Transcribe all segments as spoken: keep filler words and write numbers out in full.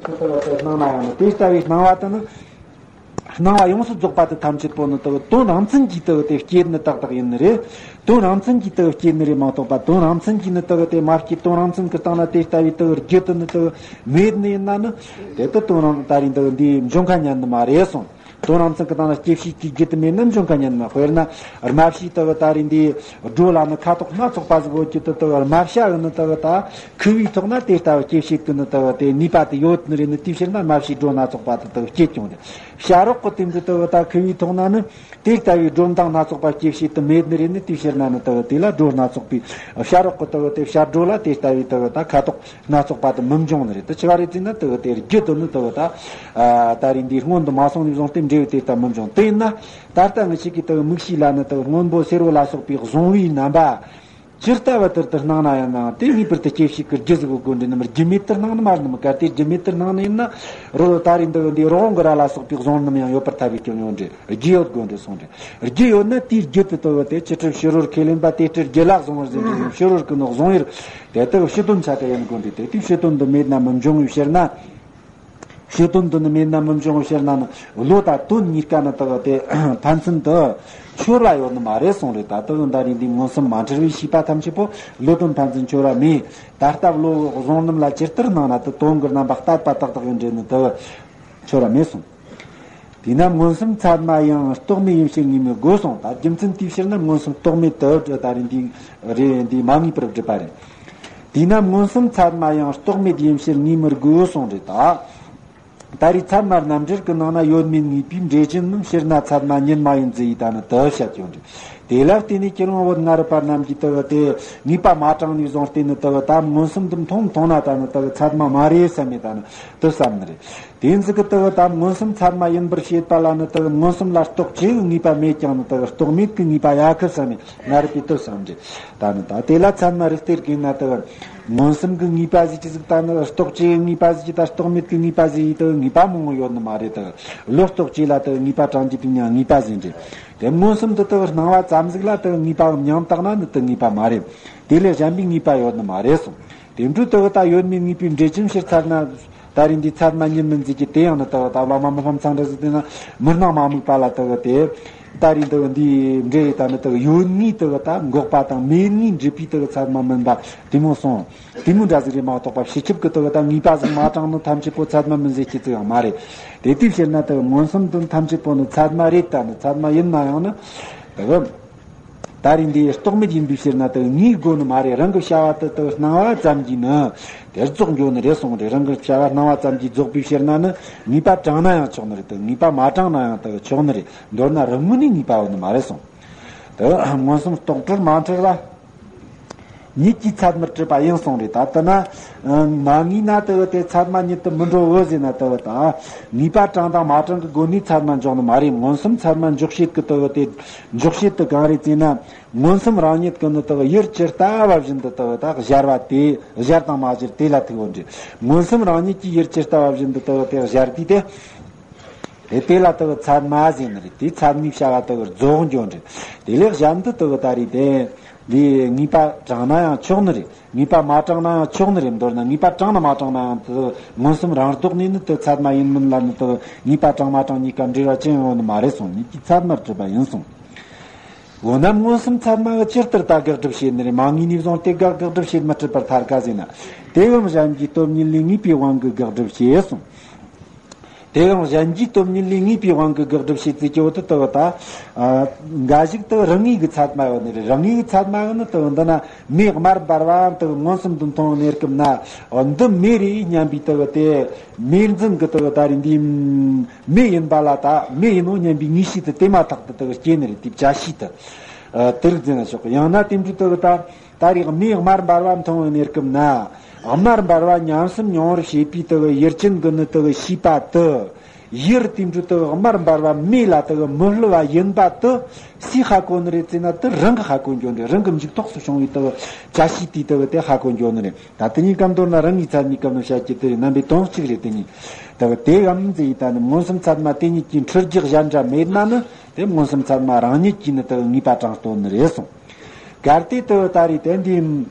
ཁོ་ལྟ་བུ་དེ་སྣང་ན་ཡང་ནི་དེ་ལྟ་བུའི་སྣང་བ་དེ་ནི། སྣང་བ་ཡོངས་སུ་རྫོགས་པ་དེ་ཐམས་ཅད་པོ་ནི་དེ་དོན་རང་མཚན་གྱིས་དེ་དེ་སྐྱེས་ནི་ཏག་ཏག་ཡིན་ནི་རེད། དོན་རང་མཚན་གྱིས་དེ་སྐྱེས་ནི་རེད་མ་གཏོགས་པ། དོན་རང་མཚན་གྱིས་ནི་དེ་དེ་མ་སྐྱེས། དོན་རང་མཚན་གྱི་སྟེང་ན་དེ་ལྟ་བུའི་དེ་རྒྱུ་དེ་ནི་དེ་མེད་ནི་ཡིན་ན་ནི། དེ་དེ་དོན་རང་ད་རིང་དེ་འདིའི་འབྱུང་ཁ་ཉན་ནི་མ་རེད་གསུངས། དོན་རང་མཚན་གྱི་སྟེང་ན་སྐྱེད་བྱེད་ཀྱི་རྒྱུ་དེ་མེད་ན་འབྱུང་ཁ་ཉན་ནི་མ། དཔེར་ན་རྨ་བྱའི་དེ་ད་རིང་འདིའི་སྒྲོ་ལ་ནི་ཁ་དོག་སྣ་ཚོགས་པ་ཟིག་ཡོད་རྒྱུ་དེ་དེ་རྨ་བྱ་གི་ནི་དེ་ད་ཁུ་བའི་ཐོག་ན་དེ་ལྟ་བུ་སྐྱེད་བྱེད་ཀྱི་ནི་དེ་དེ་ནུས་པ་དེ་ཡོད་ནི་རེད་ནི། དེའི་ཕྱིར་ན་རྨ་བྱའི་སྒྲོ་སྣ་ཚོགས་པ་དེ་དེ་སྐྱེད་ཀྱང་རེད། བྱ་རོག་གི་དེ་འདྲ་དེ་ད་ཁུ་བའི་ཐོག་ན་ནི་དེ་ལྟ་བུའི་སྒྲོ་མདངས་སྣ་ཚོགས་པ་སྐྱེད་བྱེད་དུ་མེད་ནི་རེད་ནི། དེའི་ཕྱིར་ན་ནི་དེ་དེ་ལ་སྒྲོ་སྣ་ཚོགས་པའི་བྱ་རོག་གི་དེ་དེ་བྱ་སྒྲོ་ལ་དེ་ལྟ་བུའི་དེ་ད་ཁ་དོག་སྣ་ཚོགས་པ་དེ་མི་འབྱུང་ནི་རེད། དེ་ཆི་ག་རེད་ཟེར་ན་དེ་དེ་རྒྱུ་དེ་ནི་དེ་ད་ད་རིང་འདིའི་སྔོན་དུ་མ་སོང་ནས་བཟུང་སྟེ་འབྲས་བུ་དེ་ལྟ་མི་འབྱུང་། དེ་ཡིན་ན་ད་ལྟ་ངེད་ཅག་གི་དེ་མིག་ཤེས་ལ་ནི་དེ་སྔོན་པོ་སེར་བོ་ལ་སོགས་པའི་གཟུང་བའི་རྣམ་པ། ཇི་ལྟ་བ་ལྟར་དུ་སྣང་ན་ཡང་ནའང་དེ་ངེས་པར་དུ་སྐྱེད་བྱེད་ཀྱི་རྒྱུ་ཟིག་གི་སྒོ་འདྲེན་ནམ། རྒྱུ་མེད་དུ་སྣང་ནི་མ་རེད་ནམ། གལ་ཏེ་རྒྱུ་མེད་དུ་སྣང་ནི་ཡིན་ན། རོ་ད་རིང་འདི་འདི་རོ་གོང་གི་ར་ལ་སོགས་པའི་གཟུང་རྣམ་ཡང་ཡོད་པར་ཐལ་བའི་སྐྱོན་ཡོད་འདྲེ། རྒྱུ་ཡོད་དགོས་འདྲེ་གསུངས་འདྲེ། རྒྱུ་ཡོད་ན་དེའི་རྒྱུ་དེ་ལྟ་བུ་དེ་ཅི་སྤྲུལ་ཕྱི་རོལ་ཁས་ལེན་པ་དེ་སྤྲུལ་རྒྱུ་ལ་གཟུང་བར་འཛིན་པའི་ཕྱི་རོལ་གྱི་ནི་གཟུང་ཡུལ་དེ་ལྟ་བུ་ཕྱི་དོན་ཆ་ག་ཡིན་དགོས་འདྲེ། དེ་དེའི་ཕྱི་དོན་དུ་མེད་ན་མི་འབྱུང་བའི་ཕྱིར་ན། ཕྱི་དོན་དུ་ནི་མེད་ན་མི་འབྱུང་བའི་ཕྱིར་ན་ནི། བློ་དང་དོན་གཉིས་ཀ་ནི་དག་དེ་ཕན་ཚུན་དུ་འཆོལ་བ་ཡོད་ནི་མ་རེད་གསུངས་རེད། ད་དུང་ད་རིང་འདི་མངོན་སུམ་མ་འཁྲུལ་བའི་ཤེས་པ་ཐམས་ཅད་པོ་བློ་དོན་ཕན་ཚུན་འཆོལ་བ་མེད། ད་ལྟ་བློ་གཟུང་རྣམ་ལ་ཇི་ལྟར་སྣང་ན་དེ་དོན་གྱི་རྣམ་པ་རྟག་པ་ཏག་ཏག་ཡིན་འདྲེ་ནི་དེ་འཆོལ་བ་མེད་གསུངས། དེས་ན་མངོན་སུམ་ཚད་མ་ཡང་རྟོག་མེད་ཡིན་ཕྱིར་ངེས་མི་དགོས་གསུངས། ད་རྒྱུ་མཚན་དེའི་ཕྱིར་ན་མངོན་སུམ་རྟོག་མེད་དུ་ད་རིང་འདི་རེད། འདི་མ་ངེས་པར་བསྒྲུབས་པ་རེད། དེས་ན་མངོན་སུམ་ཚད་མ་ཡང་རྟོག་མེད་ཡིན་ཕྱིར་ངེས་མི་དགོས་གསུངས་རེད་ད། ད་རེས་ཚད་མ་རྣམ་འགྲེལ་གྱི་ནང་ན་ཡོད་མེད་ངེས་པའི་འགྲེལ་ཆེན་ནི་ཕྱིར་ན་ཚད་མ་ཉིད་མ་ཡིན་ཟེར་ཡི་ད་ནི་དུ་བཤད་ཀྱང་འདུག་དེ་ལ་བརྟེན་ནས་ཀྱི་རང་བོད་སྔ་རབས་པ་རྣམས་ཀྱིས་དུ་དེ་ངེས་པ་མ་དྲངས་ནས་བཟུང་སྟེ་ནི་དུ་ད་མངོན་སུམ་དུ་མཐོང་མཐོང་ན་ད་ནི་དུ་ཚད་མ་མ་རེད་བསམ་མེད་ད་ནི་དུ་བསམ་ནི་རེད། དེ་ཟིག་གི་དུ་ད་མངོན་སུམ་ཚད་མ་ཡིན་པར་བཤད་པ་ལ་ནི་དུ་མངོན་སུམ་ལ་རྟོག་བཅས་ཀྱི་ངེས་པ་མེད་ཀྱང་ནི་དུ་རྟོག་མེད་ཀྱི་ངེས་པ་ཡ་ཁི་བསམ་མེད་སྔ་རབས་པའི་དུ་བསམ་རེད། ད་ནི་ད་དེ་ལ་ཚད་མ་རིགས་གཏེར་གྱི་ན་དུ། མངོན་སུམ་གྱི་ངེས་པ་ཟེར་གྱི་ཟིག་ད་ནི་རྟོག་བཅས་ངེས་པ་ཟེར་གྱི་ད་རྟོག་མེད་ཀྱི་ངེས་པ་ཟེར་ཡི་དུ་ངེས་པ་མང་བོ་ཡོད་ནི་མ་རེད་དུ། བློ་རྟོག་བཅས་ལ་དུ་ངེས་པ་དྲངས་ཀྱི་དུ་ཡང་ངེས་པ་ཟེར་འདྲེ། དེ་མངོན་སུམ་དུ་དུ་སྣང་བ་ཙམ་ཟིག་ལ་དུ་ངེས་པའམ་ཉམས་བཏགས་ན་ནི་དུ་ངེས་པ་མ་རེད། དེ་ལས་གཞན་པའི་ངེས་པ་ཡོད་ནི་མ་རེད་གསུངས། དེ་འཕྲོས་དུ་ད་ཡོད་མེད་ངེས་པའི་འགྲེལ་ཆེན་ཕྱིར་ཚར་ན། ད་རིང་འདི་ཚད་མ་ཉིད་མིན་ཟེར་གྱི་དེ་ཡང་ནི་དུ་ད་བླ་མ་མི་ཕམ་ཚང་འདྲ་ཟིག་དེ་ན་མི་སྣང་མ་དམིགས་པ་ལ་དུ་དེ། ད་རིང་དུ་འདི་འདྲའི་ད་ནི་དུ་ཡོད་ངེས་དུ་ད་འགོག་པ་དང་མེད་ངེས་འགྲུབ་པའི་དུ་ཚད་མ་མིན་པ་དེ་མོ་སོང་། དེ་མོ་འདྲ་ཟིག་རེད་མ་གཏོགས་པ་ཕྱི་ཁྱབ་ཀྱི་དུ་ད་ངེས་པ་ཟིག་མ་དྲངས་ནི་ཐམས་ཅད་པོ་ཚད་མ་མིན་ཟེར་གྱི་ཙི་ཡང་མ་རེད། དེ་དུས་ཕྱིར་ན་དུ་མངོན་སུམ་དུ་ཐམས་ཅད་པོ་ནི་ཚད་མ་རེད། ད་ནི་ཚད་མ་ཡིན་ན་ཡང་ནི་དུ། ད་རིང་འདི་རྟོག་མེད་ཡིན་པའི་ཕྱིར་ན་དུ་ངེས་དགོས་ནི་མ་རེད། རང་གི་བྱ་བ་དུ་དུ་སྣང་བ་ཙམ་གྱིས་ནི་དེར་རྫོགས་འགྱོ་ནི་རེད་གསུངས་རེད། རང་གི་བྱ་བ་སྣང་བ་ཙམ་གྱིས་རྫོགས་པའི་ཕྱིར་ན་ནི་ངེས་པ་དྲངས་ན་ཡང་ཆོག་ནི་རེད་དུ། ངེས་པ་མ་དྲངས་ན་ཡང་དུ་ཆོག་ནི་རེད། མདོར་ན་རང་ངོས་ནས་ངེས་པ་ཡོད་ནི་མ་རེད་གསུངས། དུ་མངོན་སུམ་རྟོག་བྲལ་མ་འཁྲུལ་བ། ཉིད་ཀྱིས་ཚད་མར་གྲུབ་པ་ཡིན་གསུངས་རེད། ད་ལྟ་ན་མ་ངེས་ན་དུ་དེ་ཚད་མ་ཉིད་དུ་མི་འགྲོ་འོ་ཟེར་ན་དུ་ད་ངེས་པ་དྲངས་དང་མ་དྲངས་ཀྱི་སྒོ་ནས་ཚད་མ་འཇོག་ནི་མ་རེད། མངོན་སུམ་ཚད་མ་འཇོག་བྱེད་ཀྱི་དུ་དེ་འཇོག་བྱེད་དུ་གང་རེད་ཟེར་ན། མངོན་སུམ་རང་ཉིད་ཀྱི་ནི་དག་ཡུལ་ཇི་ལྟ་བ་བཞིན་དུ་དག་དག་སྦྱར་བ་དེ་སྦྱར་དང་མ་སྦྱར་དེ་ལ་ཐུག་འོ་འདྲི། མངོན་སུམ་རང་ཉིད་ཀྱི་ཡུལ་ཇི་ལྟ་བ་བཞིན་དུ་དག་དེ་སྦྱར་དུས་དེ། དེ་དེ་ལ་དག་ཚད་མ་ཟེར་ནི་རེད། དེ་ཚད་མའི་བྱ་བ་དག་རྫོགས་འགྱོ་འདྲི། དེ་ལས་གཞན་དུ་དག་ད་རེས་དེ་འདི་ངེས་པ་དྲངས་ན་ཡང་ཆོག་ནི་རེད། ངེས་པ་མ་དྲངས་ན་ཡང་ཆོག་ནི་རེད། མདོར་ན་ངེས་པ་དྲངས་ན་མ་དྲངས་ན་ཡང་དུ་མངོན་སུམ་རང་ལྡོག་ནས་ནི་དུ་ཚད་མ་ཡིན་མིན་ལ་ནི་དུ་ངེས་པ་དྲངས་མ་དྲངས་གཉིས་ཀ་འབྲེལ་བ་ཅི་ཡང་ཡོད་ནི་མ་རེད་གསུངས། ཉིད་ཀྱིས་ཚད་མར་གྲུབ་པ་ཡིན་གསུངས། འོ་ན་མངོན་སུམ་ཚད་མ་གི་ཇི་ལྟར་ད་དགག་སྒྲུབ་བྱེད་ནི་རེད། མ་ངེས་ནས་བཟུང་སྟེ་དགག་དགག་སྒྲུབ་བྱེད་མི་སྲིད་པར་ཐལ་ཀ་ཟེར་ན། དེའང་གཞན་གྱིས་སྟོབས་ཉིད་ལས་ངེས་པའི་དབང་གིས་དགག་སྒྲུབ་བྱེད་གསུངས། དེའང་གཞན་གྱིས་སྟོབས་ཉིད་ལས་ངེས་པའི་དབང་གིས་དགག་སྒྲུབ་བྱེད་ཚུལ་གྱི་འོག་ཏུ་དུ་བ་ད། འགའ་ཞིག་ཏུ་རང་ངེས་ཀྱི་ཚད་མ་ཡོད་ནི་རེད། རང་ངེས་ཀྱི་ཚད་མ་ཡོད་ནི་དུ་འདི་ན་མེ་དམར་འབར་བའམ་དུ་མངོན་སུམ་དུ་མཐོང་གནས་སྐབས་ན། འདི་མེ་རེད་སྙམ་པའི་དུ་བ་དེ་མེ་འཛིན་གྱི་དུ་བ་ད་རེད་འདི། མེ་ཡིན་པ་ལ་ད་མེ་ཡིན་ནོ་སྙམ་པའི་ངེས་ཤེས་དེ་དེ་མ་ཐག་ཏུ་དུ་སྐྱེ་ནི་རེད། དེ་བྱ་ཤེས་དུ་དེ་རིགས་འཛིན་ན་ཆོག་ཡང་ན་དེ་འདྲའི་དུ་ད་ད་རེས་མེ་དམར་འབར་བ་མཐོང་བའི་གནས་སྐབས་ན། དམར་འབར་བ་ཉམས་སུ་མྱོང་བར་བྱེད་པའི་དུ་ཡུལ་ཅན་གྱི་ནི་དུ་ཤེས་པ་དུ། ཡུལ་དེ་འདྲའི་དུ་དམར་འབར་བ་མེ་ལ་དུ་མི་སླུ་བ་ཡིན་པ་དུ་སུས་ཧ་གོ་ནི་རེད་ཟེར་ན། དུ་རང་གིས་ཧ་གོ་འགྱོ་ནི་རེད། རང་གི་འཇུག་ཐོགས་སུ་བྱུང་བའི་དུ་བྱ་ཤེས་དེའི་དུ་དེ་ཧ་གོ་འགྱོ་ནི་རེད། ད་དེ་གཉིས་ཀ་མདོར་ན་རང་ངེས་ཚད་མའི་སྐབས་ནས་བཤད་ཀྱི་དེ་རྣམ་པའི་དོན་གཅིག་རེད། དེ་གཉིས་དག་དེའམ་ཟེར་ཡི་ད་ནི་མངོན་སུམ་ཚད་མ་དེ་གཉིས་ཀྱི་འཁྲུལ་རྒྱུ་གཞན་འདྲ་མེད་ན་ནི་དེ་མངོན་སུམ་ཚད་མ་རང་ཉིད་ཀྱིས་ནི་དེ་ངེས་པ་དྲངས་སྟོན་ནི་རེད་གསུངས། གལ་ཏེ་དེ་ད་རེས་དེ་འདི་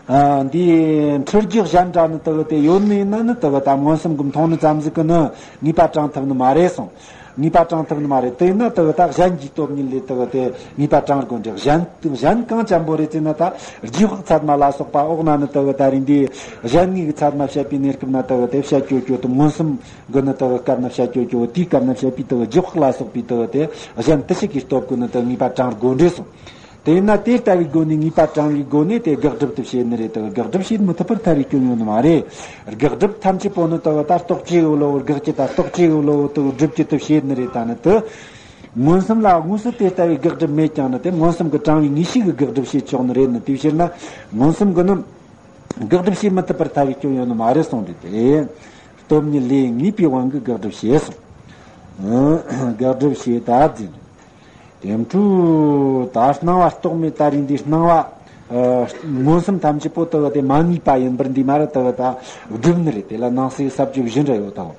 ཨ། འདིའི་འཁྲུལ་རྒྱུ་གཞན་འདྲ་ནི་དེ་གི་དེ་ཡོད་ནི་ཡིན་ན་ནི་དེ་གི་ད་མངོན་སུམ་གི་མཐོང་ནི་ཙམ་ཟིག་གི་ནི་ངེས་པ་དྲངས་ཐུབ་ནི་མ་རེད་གསུངས། ངེས་པ་དྲངས་ཐུབ་ནི་མ་རེད། དེ་ཡིན་ན་དེ་གི་ད་གཞན་གྱི་སྟོབས་ཉིད་ལས་དེ་གི་དེ་ངེས་པ་དྲངས་དགོས་འདྲ། གཞན་གཞན་གང་ཅན་པོ་རེད་ཟེར་ན། ད་རྗེས་དཔག་ཚད་མ་ལ་སོགས་པ་འོག་ན་ནི་དེ་གི་ད་རིང་འདི་གཞན་ངེས་ཀྱི་ཚད་མ་བཤད་པའི་གནས་སྐབས་ན་དེ་གི་དེ་བཤད་རྒྱུ་རྒྱུ་དེ་མངོན་སུམ་གི་ནི་དེ་གི་སྐབས་ན་བཤད་རྒྱུ་རྒྱུ། དེའི་སྐབས་ན་བཤད་པའི་དེ་གི་རྗེས་དཔག་ལ་སོགས་པའི་དེ་གི་དེ་གཞན་དུ་ཞིག་གི་སྟོབས་གི་ནི་དེ་གི་ངེས་པ་དྲངས་དགོས་འདྲ་གསུངས། དེས་ན་དེ་ལྟ་བུའི་སྒོ་ནས་ངེས་པ་དྲངས་པའི་སྒོ་ནས་དེ་དགག་སྒྲུབ་ཏུ་བྱེད་ནི་རེད། དེ་དགག་སྒྲུབ་བྱེད་མི་ཐུབ་པར་ཐལ་བའི་སྐྱོན་ཡོད་ནི་མ་རེད། དགག་སྒྲུབ་ཐམས་ཅད་པོ་ནི་དེ་ད་རྟོག་བཅས་ཀྱི་བློ་དགག་བྱེད་ད་རྟོག་བཅས་ཀྱི་བློ་དེ་སྒྲུབ་བྱེད་དུ་བྱེད་ནི་རེད། ད་ནི་དེ་མངོན་སུམ་ལ་དངོས་སུ་དེ་ལྟ་བུའི་དགག་སྒྲུབ་མེད་ཀྱང་ནི་དེ་མངོན་སུམ་གྱི་དྲང་བའི་ངེས་ཤེས་ཀྱིས་དགག་སྒྲུབ་བྱེད་ཆོག་ནི་རེད། ནི་དེའི་ཕྱིར་ན་མངོན་སུམ་གྱིས་ནི་དགག་སྒྲུབ་བྱེད་མི་ཐུབ་པར་ཐལ་བའི་སྐྱོན་ཡོད་ནི་མ་རེད་གསུངས་ཏེ། དེ་སྟོབས་ཉིད་ལས་ངེས་པའི་དབང་གིས་དགག་སྒྲུབ་བྱེད་གསུངས། དགག་སྒྲུབ་བྱེད་ད་འཛིན། དེ་འཕྲོས་ད་སྣང་བ་རྟོག་མེད་ད་རིང་འདི་སྣང་བ། ཨ། མངོན་སུམ་ཐམས་ཅད་པོ་དེ་གི་དེ་མ་ངེས་པ་ཡིན་པར་འདི་མ་ར་དེ་གི་ད་སྒྲུབ་ནི་རེད། དེ་ལ་སྣང་སྲིད་ས་བཅུ་བཞི་འདྲ་ཡོད་དོ།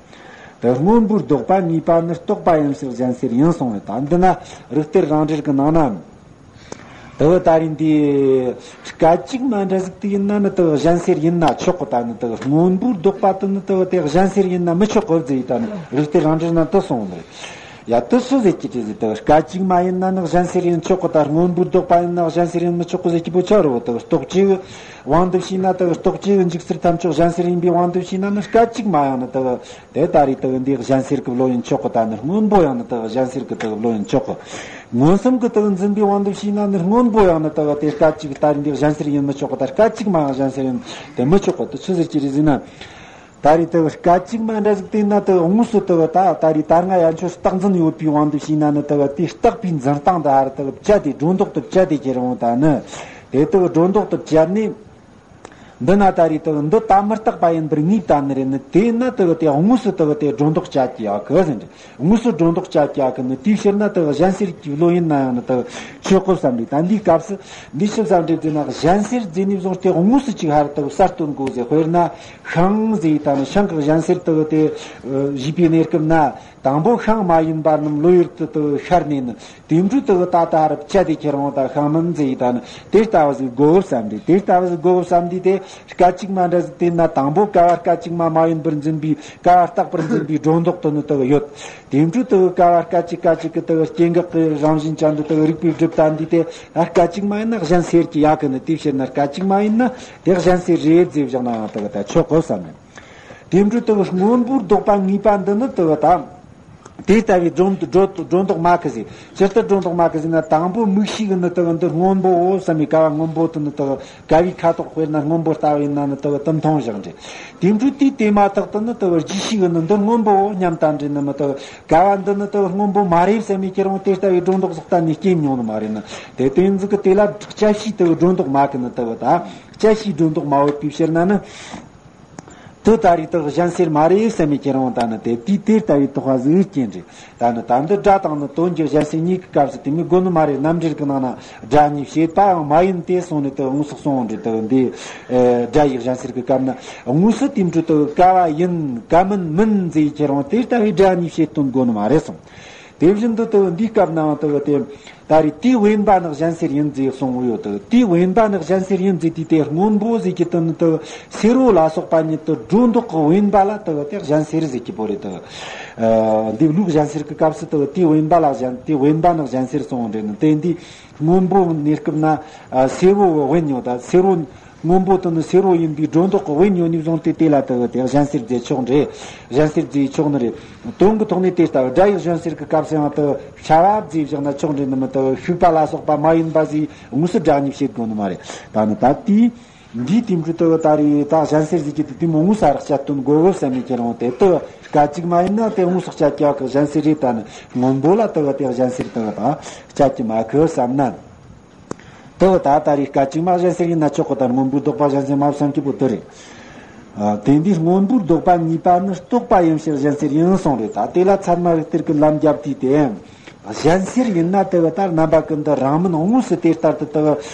དེ་སྔོན་པོའི་ལྡོག་པ་ངེས་པ་ནི་རྟོག་པ་ཡིན་ཕྱིར་གཞན་སེལ་ཡིན་གསུངས་པས། ད་འདི་ན་རིགས་གཏེར་རང་འགྲེལ་གྱི་ནང་ན། དེ་གི་ད་རིང་འདི་སྐད་ཅིག་མ་འདྲ་ཟིག་དེ་ཡིན་ན་ནི་དེ་གི་གཞན་སེལ་ཡིན་ན་ཆོག་གི། ད་ནི་དེ་གི་སྔོན་པོའི་ལྡོག་པ་དེ་ནི་དེ་གི་དེ་གཞན་སེལ་ཡིན་ན་མི་ཆོག་གི་ཟེར། ད་ནི་རིགས་གཏེར་རང་འགྲེལ་ན་དེ་གསུངས་ནི་རེད། ཡ། དེ་སུ་ཟེར་གྱི་རེད་ཟེར། དེ་སྐད་ཅིག་མ་ཡིན་ན་ནི་གཞན་སེལ་ཡིན་ཆོག་གི། ད་སྔོན་པོའི་ལྡོག་པ་ཡིན་ན་གཞན་སེལ་ཡིན་མི་ཆོག་གི་ཟེར་གྱི་པོ་ཆི་རེད། དེ་རྟོག་བཅས་དབང་དུ་བྱས་ན། དེ་རྟོག་བཅས་འཇུག་ཚུལ་ཐམས་ཅད་གཞན་སེལ་ཡིན་པའི་དབང་དུ་བྱས་ན་ནི་སྐད་ཅིག་མ་ཡང་ནི་དེ་དེ་ད་རེས་དེ་འདི་གཞན་སེལ་གྱི་བློ་ཡིན་ཆོག་གི། ད་ནི་སྔོན་པོ་ཡང་ནི་དེ་གཞན་སེལ་གྱི་དེ་བློ་ཡིན་ཆོག་གི། མངོན་སུམ་གྱི་དེ་འཛིན་པའི་དབང་དུ་བྱས་ན་ནི་སྔོན་པོ་ཡང་ནི་དེ་དེ་སྐད་ཅིག་ད་རེས་འདི་གཞན་སེལ་ཡིན་མི་ཆོག་གི། ད་སྐད་ཅིག་མ་ཡང་གཞན་སེལ་ཡིན་དེ་མི་ཆོག་གི། དེ་ཆི་ཟེར་གྱི་རེད་ཟེར་ན། ད་རེས་དེ་སྐད་ཅིག་མ་འདྲ་ཟིག་དེ་ན་དེ་དངོས་སུ་དེ་ད་ད་རེས་ད་སྔ་ཡན་ཆོད་རྟག་འཛིན་ཡོད་པའི་དབང་དུ་བྱས་ན་ནི་དེ་དེ་རྟག་པའི་འཛིན་སྟངས་དེ་ཧར་དེ་བཅད་དེ་སྒྲོ་འདོགས་དེ་བཅད་དེ་ཁྱེར་འོང་། ད་ནི་དེ་དེ་སྒྲོ་འདོགས་དེ་བཅད་ནས། འདི་ན་ད་རེས་དེ་འདི་ད་མི་རྟག་པ་ཡིན་པར་ངེས་བསྡད་ནི་རེད། ནི་དེ་ན་དེ་དེ་དངོས་སུ་དེ་དེ་སྒྲོ་འདོགས་བཅད་ཀྱི་ཡོད་གི་ཟེར་འདྲ། དངོས་སུ་སྒྲོ་འདོགས་བཅད་ཀྱི་ཡོད་གི། ནི་དེའི་ཕྱིར་ན་དེ་གཞན་སེལ་གྱི་བློ་ཡིན་ན་ཡང་ནི་དེ་ཆོག་གི་བསམ་རེད། ད་འདིའི་སྐབས་སུ་འདི་ཆི་བསམ་རེད་ཟེར་ན། གཞན་སེལ་ཟེར་ནས་བཟུང་སྟེ་དངོས་སུ་ཅིག་ཧར་དེ་གསལ་སྟོན་དགོས་ཟེར། དཔེར་ན་ཤིང་ཟེར། ད་ནི་ཤིང་གི་གཞན་སེལ་དེ་དེ་བྱས་པའི་གནས་སྐབས་ན། དང་པོ་ཤིང་མ་ཡིན་པ་རྣམས་བློ་ཡུལ་དུ་དེ་ཤར་ནས་ནི། དེ་འཕྲོས་དེ་ད་ལྟ་རབ་བཅད་དེ་ཁྱེར་འོང་། ད་ཤིང་མིན་ཟེར། ད་ནི་དེ་ལྟ་བུ་ཟིག་དགོས་བསམ་རེད། དེ་ལྟ་བུ་ཟིག་དགོས་བསམ་དུས་དེ་སྐད་ཅིག་མ་འདྲ་ཟིག་དེ་ན། དང་པོ་ཀ་བ་སྐད་ཅིག་མ་མ་ཡིན་པར་འཛིན་པའི། ཀ་བ་རྟག་པར་འཛིན་པའི་སྒྲོ་འདོགས་དེ་ནི་དེ་ཡོད། དེ་འཕྲོས་དེ་ཀ་བ་སྐད་ཅིག་སྐད་ཅིག་གི་དེ་སྐྱེ་འགག་གི་རང་བཞིན་ཅན་དུ་དེ་རིགས་པས་སྒྲུབ་བསྡད་དུས་དེ། ད་སྐད་ཅིག་མ་ཡིན་ན་གཞན་སེལ་གྱི་ཡོད་གི། ནི་དེའི་ཕྱིར་ན་སྐད་ཅིག་མ་ཡིན་ན་དེ་གཞན་སེལ་རེད་ཟེར་བཞག་ན་ཡང་དེ་ད་ཆོག་གི་བསམ་ཡིན། དེ་འཕྲོས་དེ་སྔོན་པོའི་ལྡོག་པ་ངེས་པ་འདི་ནི་དེ་ད། དེ་ལྟ་བུའི་སྒྲོ་འདོགས་སྒྲོ་སྒྲོ་འདོགས་མེད་གི་ཟེར། ཇི་ལྟར་སྒྲོ་འདོགས་མེད་གི་ཟེར་ན། དང་པོ་མིག་ཤེས་ཀྱིས་ནི་དེ་འདི་སྔོན་པོའོ་བསམ་པའི་ཀ་བ་སྔོན་པོ་དེ་ནི་དེ་ཀ་བའི་ཁ་དོག་དཔེར་ན་སྔོན་པོ་ལྟ་བུ་ཡིན་ན་ནི་དེ་དེ་མཐོང་བཞག་འདྲ། དེ་འཕྲོས་དེ་དེ་མ་ཐག་ཏུ་ནི་དེ་རྗེས་ཤེས་ཀྱིས་ནི་འདི་སྔོན་པོའོ་སྙམ་བཏང་འདྲ། ནི་མི་དེ་ཀ་བ་འདི་ནི་དེ་སྔོན་པོ་མ་རེད་བསམ་པའི་ཁྱེར་འོང་། དེ་ལྟ་བུའི་སྒྲོ་འདོགས་ཟིག་གཏན་ནས་སྐྱེ་མྱོང་ནི་མ་རེད། ནི་དེ་དེ་ཟིག་གི་དེ་ལ་བཅད་ཤེས་དེ་སྒྲོ་འདོགས་མེད་གི། ནི་དེ་ད་བཅད་ཤེས་སྒྲོ་འདོགས་མ་ཡོད་པའི་ཕྱིར་ན་ནི། དེ་ད་རེས་དེ་གཞན་སེལ་མ་རེད་བསམ་པའི་ཁྱེར་འོང་། ད་ནི་དེ་དེའི་དེ་ལྟ་བུའི་རྟོག་པ་ཟིག་སྐྱེ་འདྲ། ད་ནི་ད་འདི་སྒྲ་དང་ནི་དོན་གྱི་གཞན་སེལ་གཉིས་ཀྱི་སྐབས་སུ་དེ་མོ་དགོས་ནི་མ་རེད། རྣམ་འགྲེལ་གྱི་ནང་ན་སྒྲ་གཉིས་བཤད་པའང་མ་ཡིན་ཏེ་གསུངས་ནས་དེ་དངོས་སུ་གསུངས་འདྲ། དེ་འདི་ཨེ་སྒྲ་ཡི་གཞན་སེལ་གྱི་སྐབས་ན་དངོས་སུ་དེ་འཕྲོས་དེ་ཀ་བ་ཡིན་ཀ་མིན་མིན་ཟེར་ཁྱེར་འོང་། དེ་ལྟ་བུའི་སྒྲ་གཉིས་བཤད་དོན་དགོས་ནི་མ་རེད་གསུངས། དེ་བཞིན་དུ་དེ་འདིའི་སྐབས་ནའང་དེ་དེ། ད་རེས་དེའི་དབེན་པ་ནི་གཞན་སེལ་ཡིན་ཟེར་གསུངས་ཡོད་དེ། དེའི་དབེན་པ་ནི་གཞན་སེལ་ཡིན་ཟེར་དུས་དེ་སྔོན་པོ་ཟེར་གྱི་དེ་ནི་དེ་སེར་བོ་ལ་སོགས་པ་ཉིད་དུ་སྒྲོ་འདོགས་ཀྱི་དབེན་པ་ལ་དེ་དེ་གཞན་སེལ་ཟེར་གྱི་པོ་རེད་དེ། ཨ་འདི་ལུགས་གཞན་སེལ་གྱི་སྐབས་སུ་དེ་དེའི་དབེན་པ་ལ་གཞན་དེའི་དབེན་པ་ནི་གཞན་སེལ་གསུངས་འདྲ། ནི་དེ་འདི་སྔོན་པོ་གནས་སྐབས་ན་ཨ་སེར་བོ་དབེན་ཡོད། ད་སེར་བོ་སྔོན་པོ་དེ་ནི་སེར་བོ་ཡིན་པའི་སྒྲོ་འདོགས་ཀྱི་དབེན་ཡོད་ནས་བཟུང་སྟེ་དེ་ལ་དེ་དེ་གཞན་སེལ་ཟེར་ཆོག་འདྲ། གཞན་སེལ་ཟེར་ཆོག་ནི་རེད། དོན་གྱི་ཐོག་ནས་དེ་ལྟ་བུ་སྒྲ་ཡི་གཞན་སེལ་གྱི་སྐབས་སུ་ཡང་དེ་ཤ་བ་བརྫིས་བཞག་ན་ཆོག་འདྲ། ནི་མི་དེ་ཤུག་པ་ལ་སོགས་པ་མ་ཡིན་པ་ཟིག་དངོས་སུ་སྒྲ་གཉིས་བཤད་དགོས་ནི་མ་རེད། ད་ནི་ད་དེའི་འདིའི་དེ་འཕྲོས་དེ་ད་རེས་ད་གཞན་སེལ་ཟེར་གྱི་དེ་དེ་མོ་དངོས་སུ་རག་བྱ་དོན་དགོས་བོ་བསམ་ནས་ཁྱེར་འོང་། དེ་དེ་སྐད་ཅིག་མ་ཡིན་ན་དེ་དངོས་སུ་བཅད་ཀྱི་ཡོད་གི་གཞན་སེལ་རེད། ད་ནི་སྔོན་པོ་ལ་དེ་དེ་གཞན་སེལ་དེ་ད་བཅད་ཀྱི་མེད་གི་བསམ་ན། དེ་ད་ད་རེས་སྐད་ཅིག་མ་གཞན་སེལ་ཡིན་ན་ཆོག་གི། ད་སྔོན་པོའི་ལྡོག་པ་གཞན་སེལ་མ་བསམ་གྱི་པོ་དེ་རེད། ཨ་དེ་འདིའི་སྔོན་པོའི་ལྡོག་པ་ངེས་པ་ནི་རྟོག་པ་ཡིན་ཕྱིར་གཞན་སེལ་ཡིན་གསུངས་རེད། ད་དེ་ལ་ཚད་མ་རིགས་གཏེར་གྱི་ལམ་བརྒྱབ་དུས་དེ་གཞན་སེལ་ཡིན་ན་དེ་ད་རྣམ་པ་ཀུན་ཏུ་རང་མིན་དངོས་སུ་དེ་ལྟར་དུ་དེ་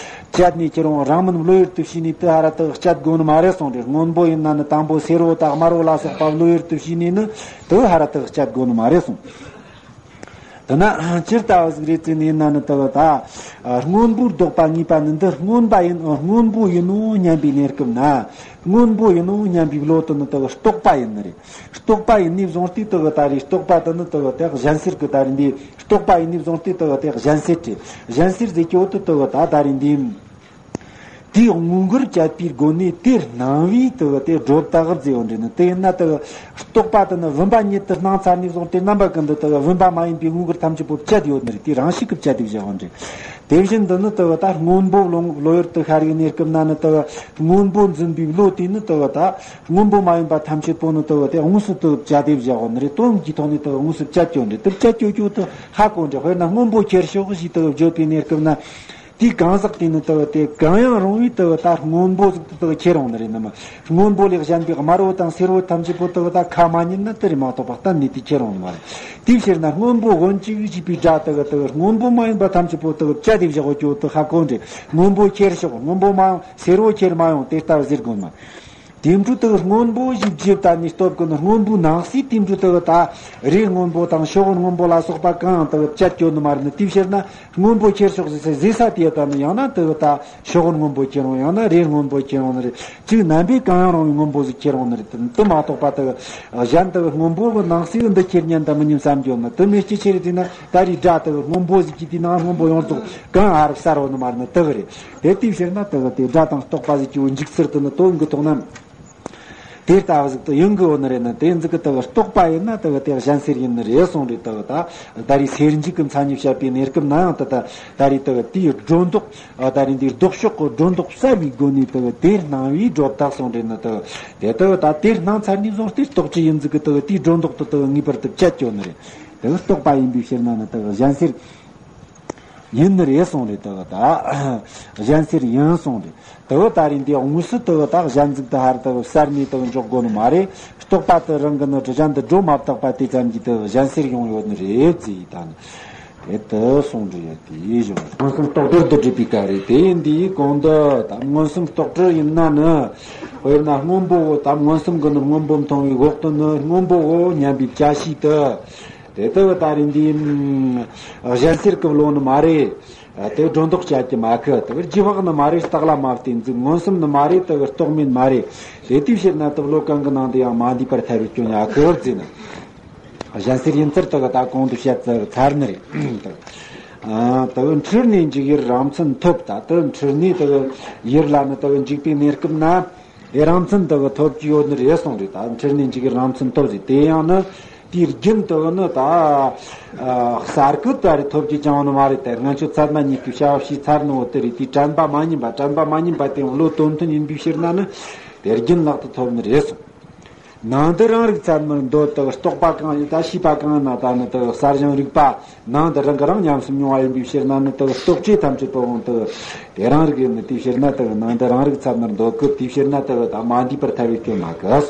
བཅད་ནས་ཁྱེར་འོང་། རང་མིན་བློ་ཡུལ་དུ་བྱས་ནས་དེ་ཧ་ར་དེ་བཅད་དགོས་ནི་མ་རེད་གསུངས་རེད། སྔོན་པོ་ཡིན་ན་ནི་དང་པོ་སེར་བོ་དང་དམར་བོ་ལ་སོགས་པ་བློ་ཡུལ་དུ་བྱས་ནས་ནི་དེ་ཧ་ར་དེ་བཅད་དགོས་ནི་མ་རེད་གསུངས། དེ་ན་ཇི་ལྟ་བ་ཟིག་རེད་ཟེར་ནས་ཡིན་ན་ནི་དེ་གི་ད། སྔོན་པོར་ལྡོག་པ་ངེས་པ་ནི་འདི་སྔོན་པ་ཡིན། སྔོན་པོ་ཡིན་ནོ་སྙམ་པའི་གནས་སྐབས་ན། སྔོན་པོ་ཡིན་ནོ་སྙམ་པའི་བློ་དེ་ནི་དེ་གི་རྟོག་པ་ཡིན་ནི་རེད། རྟོག་པ་ཡིན་ནས་བཟུང་སྟེ་དེ་གི་ད་རེད། རྟོག་པ་དེ་ནི་དེ་གི་དེ་གཞན་སེལ་གི་ད་རེད་འདི། རྟོག་པ་ཡིན་ནས་བཟུང་སྟེ་དེ་གི་དེ་གཞན་སེལ་རེད། གཞན་སེལ་ཟེར་གྱི་འོ་དེ་དེ་གི་ད་ད་རེད་འདི། དེའི་དངོས་འགལ་བཅད་པའི་སྒོ་ནས་དེར་སྣང་བས་དེ་གི་དེ་སྒྲོ་བཏགས་ཟེར་བ་འདྲ་ནི་དེ་ཡིན་ན་དེ་གི་རྟོག་པ་དེ་ནི་བུམ་པ་ཉིད་དུ་སྣང་ཚར་ནས་བཟུང་སྟེ་རྣམ་པ་ཀུན་ཏུ་དེ་གི་བུམ་པ་མ་ཡིན་པའི་དངོས་འགལ་ཐམས་ཅད་པོ་བཅད་ཡོད་ནི་རེད། དེ་རང་བཞིན་གྱིས་བཅད་དེ་བཞག་པ་འདྲ། དེ་བཞིན་དུ་ནི་དེ་གི་ད་སྔོན་པོ་བློ་བློ་ཡུལ་དུ་ཤར་བའི་གནས་སྐབས་ན་ནི་དེ་གི་སྔོན་པོ་འཛིན་པའི་བློ་དེ་ནི་དེ་གི་ད་སྔོན་པོ་མ་ཡིན་པ་ཐམས་ཅད་པོ་ནི་དེ་གི་དེ་དངོས་སུ་དེ་གི་བཅད་དེ་བཞག་པ་ནི་རེད། དོན་གྱི་ཐོག་ནས་དེ་གི་དངོས་སུ་བཅད་ཡོད་ནི་རེད། དེ་བཅད་ཡོད་ཡོད་དུ་ཧ་གོ་འདྲ། དཔེར་ན་སྔོན་པོ་ཁྱེར་ཤོག་ཞེས་དེ་གི་བརྗོད་པའི་གནས་སྐབས་ན། དེའི་གང་ཟག་དེ་ནི་དེ་གི་དེ་གང་ཡང་རུང་བའི་དེ་གི་ད་སྔོན་པོ་ཟིག་དེ་དེ་གི་ཁྱེར་འོང་ནི་རེད་ནི་མ། སྔོན་པོ་ལས་གཞན་པའི་དམར་པོ་དང་སེར་པོ་ཐམས་ཅད་པོ་དེ་གི་ད་ཁ་མ་ཉན་ན་དེ་རེད་མ་གཏོགས་པ་གཏན་ནས་དེ་ཁྱེར་འོང་ནི་མ་རེད། དེའི་ཕྱིར་ན་སྔོན་པོ་དབུ་འཇུག་ཞེས་པའི་སྒྲ་དེ་གི་དེ་གི་སྔོན་པོ་མ་ཡིན་པ་ཐམས་ཅད་པོ་དེ་གི་བཅད་དེ་བཞག་པ་ཅོ་དེ་ཧ་གོ་འདྲ། སྔོན་པོ་ཁྱེར་ཤོག་སྔོན་པོ་མ་ཡོང་། སེར་པོ་ཁྱེར་མ་ཡོང་། དེ་ལྟར་ཟེར་དགོས་མ། དེ་འཕྲོ་དེ་གི་སྔོན་པོ་ཞེས་བརྗོད་ད་ནི་སྟོབས་ཀུན་སྔོན་པོའི་ནང་གསེས་དེ་འཕྲོ་དེ་གི་ད་རས་སྔོན་པོ་དང་ཤོག་སྔོན་པོ་ལ་སོགས་པ་གང་ཡང་དེ་གི་བཅད་ཡོད་ནི་མ་རེད་ནི། དེའི་ཕྱིར་ན་སྔོན་པོ་ཁྱེར་ཤོག་ཟེར་ཟེར་ས་དེ་ད་ནི་ཡང་ན་དེ་གི་ད་ཤོག་སྔོན་པོ་ཁྱེར་འོང་། ཡང་ན་རས་སྔོན་པོ་ཁྱེར་འོང་ནི་རེད། གཅིག་རྣམ་པས་གང་ཡང་རུང་བའི་སྔོན་པོ་ཟིག་ཁྱེར་འོང་ནི་རེད། དེ་མ་གཏོགས་པ་དེ་གི་གཞན་དེ་གི་སྔོན་པོ་གི་ནང་གསེས་འདི་ཁྱེར་ཉན་དང་མི་ཉན་བསམ་རྒྱུ་ནི་དེ་མེད་ཀྱི་ཕྱིར། དེ་ན་ད་རེས་སྒྲ་དེ་གི་སྔོན་པོ་ཟིག་གི་དེའི་ནང་སྔོན་པོ་ཡོངས་རྫོགས་གང་ཨ་རབ་གསལ་བོ་ནི་མ་རེད་ནི་དེ་གི་རེད། དེ་དེའི་ཕྱིར་ན་དེ་གི་དེ་སྒྲ་དང་རྟོག་པ་ཟིག་གི་འཇུག་ཚུལ་དེ་ནི་དོན་གྱི་ཐོག་ན། དེ་ལྟ་བུ་ཟིག་ཏུ་ཡོང་གི་ཡོད་ནི་རེད་ན། དེ་ཟིག་གི་དེ་གི་རྟོག་པ་ཡིན་ན་དེ་གི་དེ་གཞན་སེལ་ཡིན་ནི་རེད་གསུངས་རེད། དེ་གི་ད་ད་རེས་སེལ་འཇུག་གི་མཚན་ཉིད་བཤད་པའི་གནས་སྐབས་ན་ཡང་དེ་ད་ད་རེས་དེ་གི་དེའི་སྒྲོ་འདོགས། ད་རེས་འདིའི་ལྡོག་ཕྱོགས་ཀྱི་སྒྲོ་འདོགས་བསལ་བའི་སྒོ་ནས་དེ་གི་དེར་སྣང་བས་སྒྲོ་བཏགས་གསུངས་རེད་ན། དེ་གི་དེ་དེ་གི་ད་དེར་སྣང་ཚར་ནས་བཟུང་སྟེ་རྟོག་བཅས་ཡིན་ཟིག་གི་དེ་གི་དེའི་སྒྲོ་འདོགས་དེ་དེ་གི་ངེས་པར་དུ་བཅད་ཡོད་ནི་རེད། དེ་གི་རྟོག་པ་ཡིན་པའི་ཕྱིར་ན་ནི་དེ་གི་གཞན་སེལ་ཡིན་ནི་རེད་གསུངས་རེད། དེ་གི་ད་གཞན་སེལ་ཡིན་གསུངས་རེད། དེ་གི་ད་རེས་འདི་དངོས་སུ་དེ་གི་ད་གཞན་ཟིག་དེ་ཧར་དེ་གི་གསར་ནས་དེ་གི་འཇོག་དགོས་ནི་མ་རེད། རྟོག་པ་དེ་རང་གི་ནི་གཞན་དུ་སྒྲོ་མ་བཏགས་པ་དེ་ཙམ་གྱིས་དེ་གི་གཞན་སེལ་ཡོང་ཡོད་ནི་རེད་ཟེར་ཡི་ད་ནི། དེ་དེ་གསུངས་རེད། དེ་བཞིན་མངོན་སུམ་རྟོག་བྲལ་དུ་སྒྲུབ་པའི་སྐབས་རེད། དེ་ཡིན་དུས་གོང་དུ་ད་མངོན་སུམ་རྟོག་བྲལ་ཡིན་ན་ནི། དཔེར་ན་སྔོན་པོའོ། ད་མངོན་སུམ་གྱིས་ནི་སྔོན་པོ་མཐོང་བའི་འོག་ཏུ་ནི་སྔོན་པོའོ་སྙམ་པའི་བྱ་བྱེད་དེ། དེ་ལྟ་བུ་ད་རེས་འདིའི་གཞན་སེལ་གྱི་བློ་ནི་མ་རེད། དེ་སྒྲོ་འདོགས་བཅད་ཀྱི་མ་ཁི། དེ་བར་རྗེས་དཔག་ནི་མ་རེད། རྟགས་ལ་མ་བརྟེན་ཟིག། མངོན་སུམ་ནི་མ་རེད། དེ་བར་རྟོག་མེད་མ་རེད། དེ་དུས་ཕྱིར་ན་དེ་བློ་གང་གི་ནང་དུ་ཡང་མ་འདུས་པར་ཐལ་བའི་སྐྱོན་ཡང་ཁི་བར་བརྩིས་ན། གཞན་སེལ་ཡིན་ཚུལ་དེ་གི་ད་གོང་དུ་བཤད་ཚར་ཚར་ནི་རེད། ཨ་དེ་བར་འཁྲུལ་ནས་འཇུག་ཡུལ་རང་མཚན་ཐོབ། ད་དེ་འཁྲུལ་ནས་དེ་གི་ཡུལ་ལ་ནི་དེ་གི་འཇུག་པའི་གནས་སྐབས་ན། དེ་རང་མཚན་དེ་གི་ཐོབ་ཀྱི་ཡོད་ནི་རེད་གསུངས་རེད། ད་འཁྲུལ་ནས་འཇུག་གི་རང་མཚན་ཐོབ་ཟེར། དེ་ཡང་ནི་དེའི་རྒྱུན་དེ་གི་ནི་ད་གསར་སྐུ་ད་རེ་ཐོབ་ཀྱི་ཀྱང་ནི་མ་རེད། དེ་སྔོན་ཆད་ཚད་མ་གཉིས་ཀྱི་བྱ་བ་བྱས་ཚར་ནི་འོ་དེ་རེད། དེའི་དྲན་པ་མ་ཉམས་པ། དྲན་པ་མ་ཉམས་པ་དེ་བློ་དོན་མཐུན་ཡིན་པའི་ཕྱིར་ན་ནི་དེ་རྒྱུན་ལག་ཏུ་ཐོབ་ནི་རེད་གསུངས། ནང་དུ་རང་རིག་ཚད་མར་འདོད། དེ་རྟོག་པ་གང་ཡིན། ད་ཤེས་པ་གང་ཡིན་ན་ད་ནི་དེ་གསལ་ཞིང་རིག་པ། ནང་དུ་རང་གིས་རང་ཉམས་སུ་མྱོང་བ་ཡིན་པའི་ཕྱིར་ན་ནི་དེ་རྟོག་བཅས་ཐམས་ཅད་པོ་དབང་དུ་དེ་རང་རིག་ཡིན་ནི། དེའི་ཕྱིར་ན་དེ་ནང་དུ་རང་རིག་ཚད་མར་འདོད་གི། དེའི་ཕྱིར་ན་དེ་ད་མ་འདུས་པར་ཐལ་བའི་སྐྱོན་མ་གི།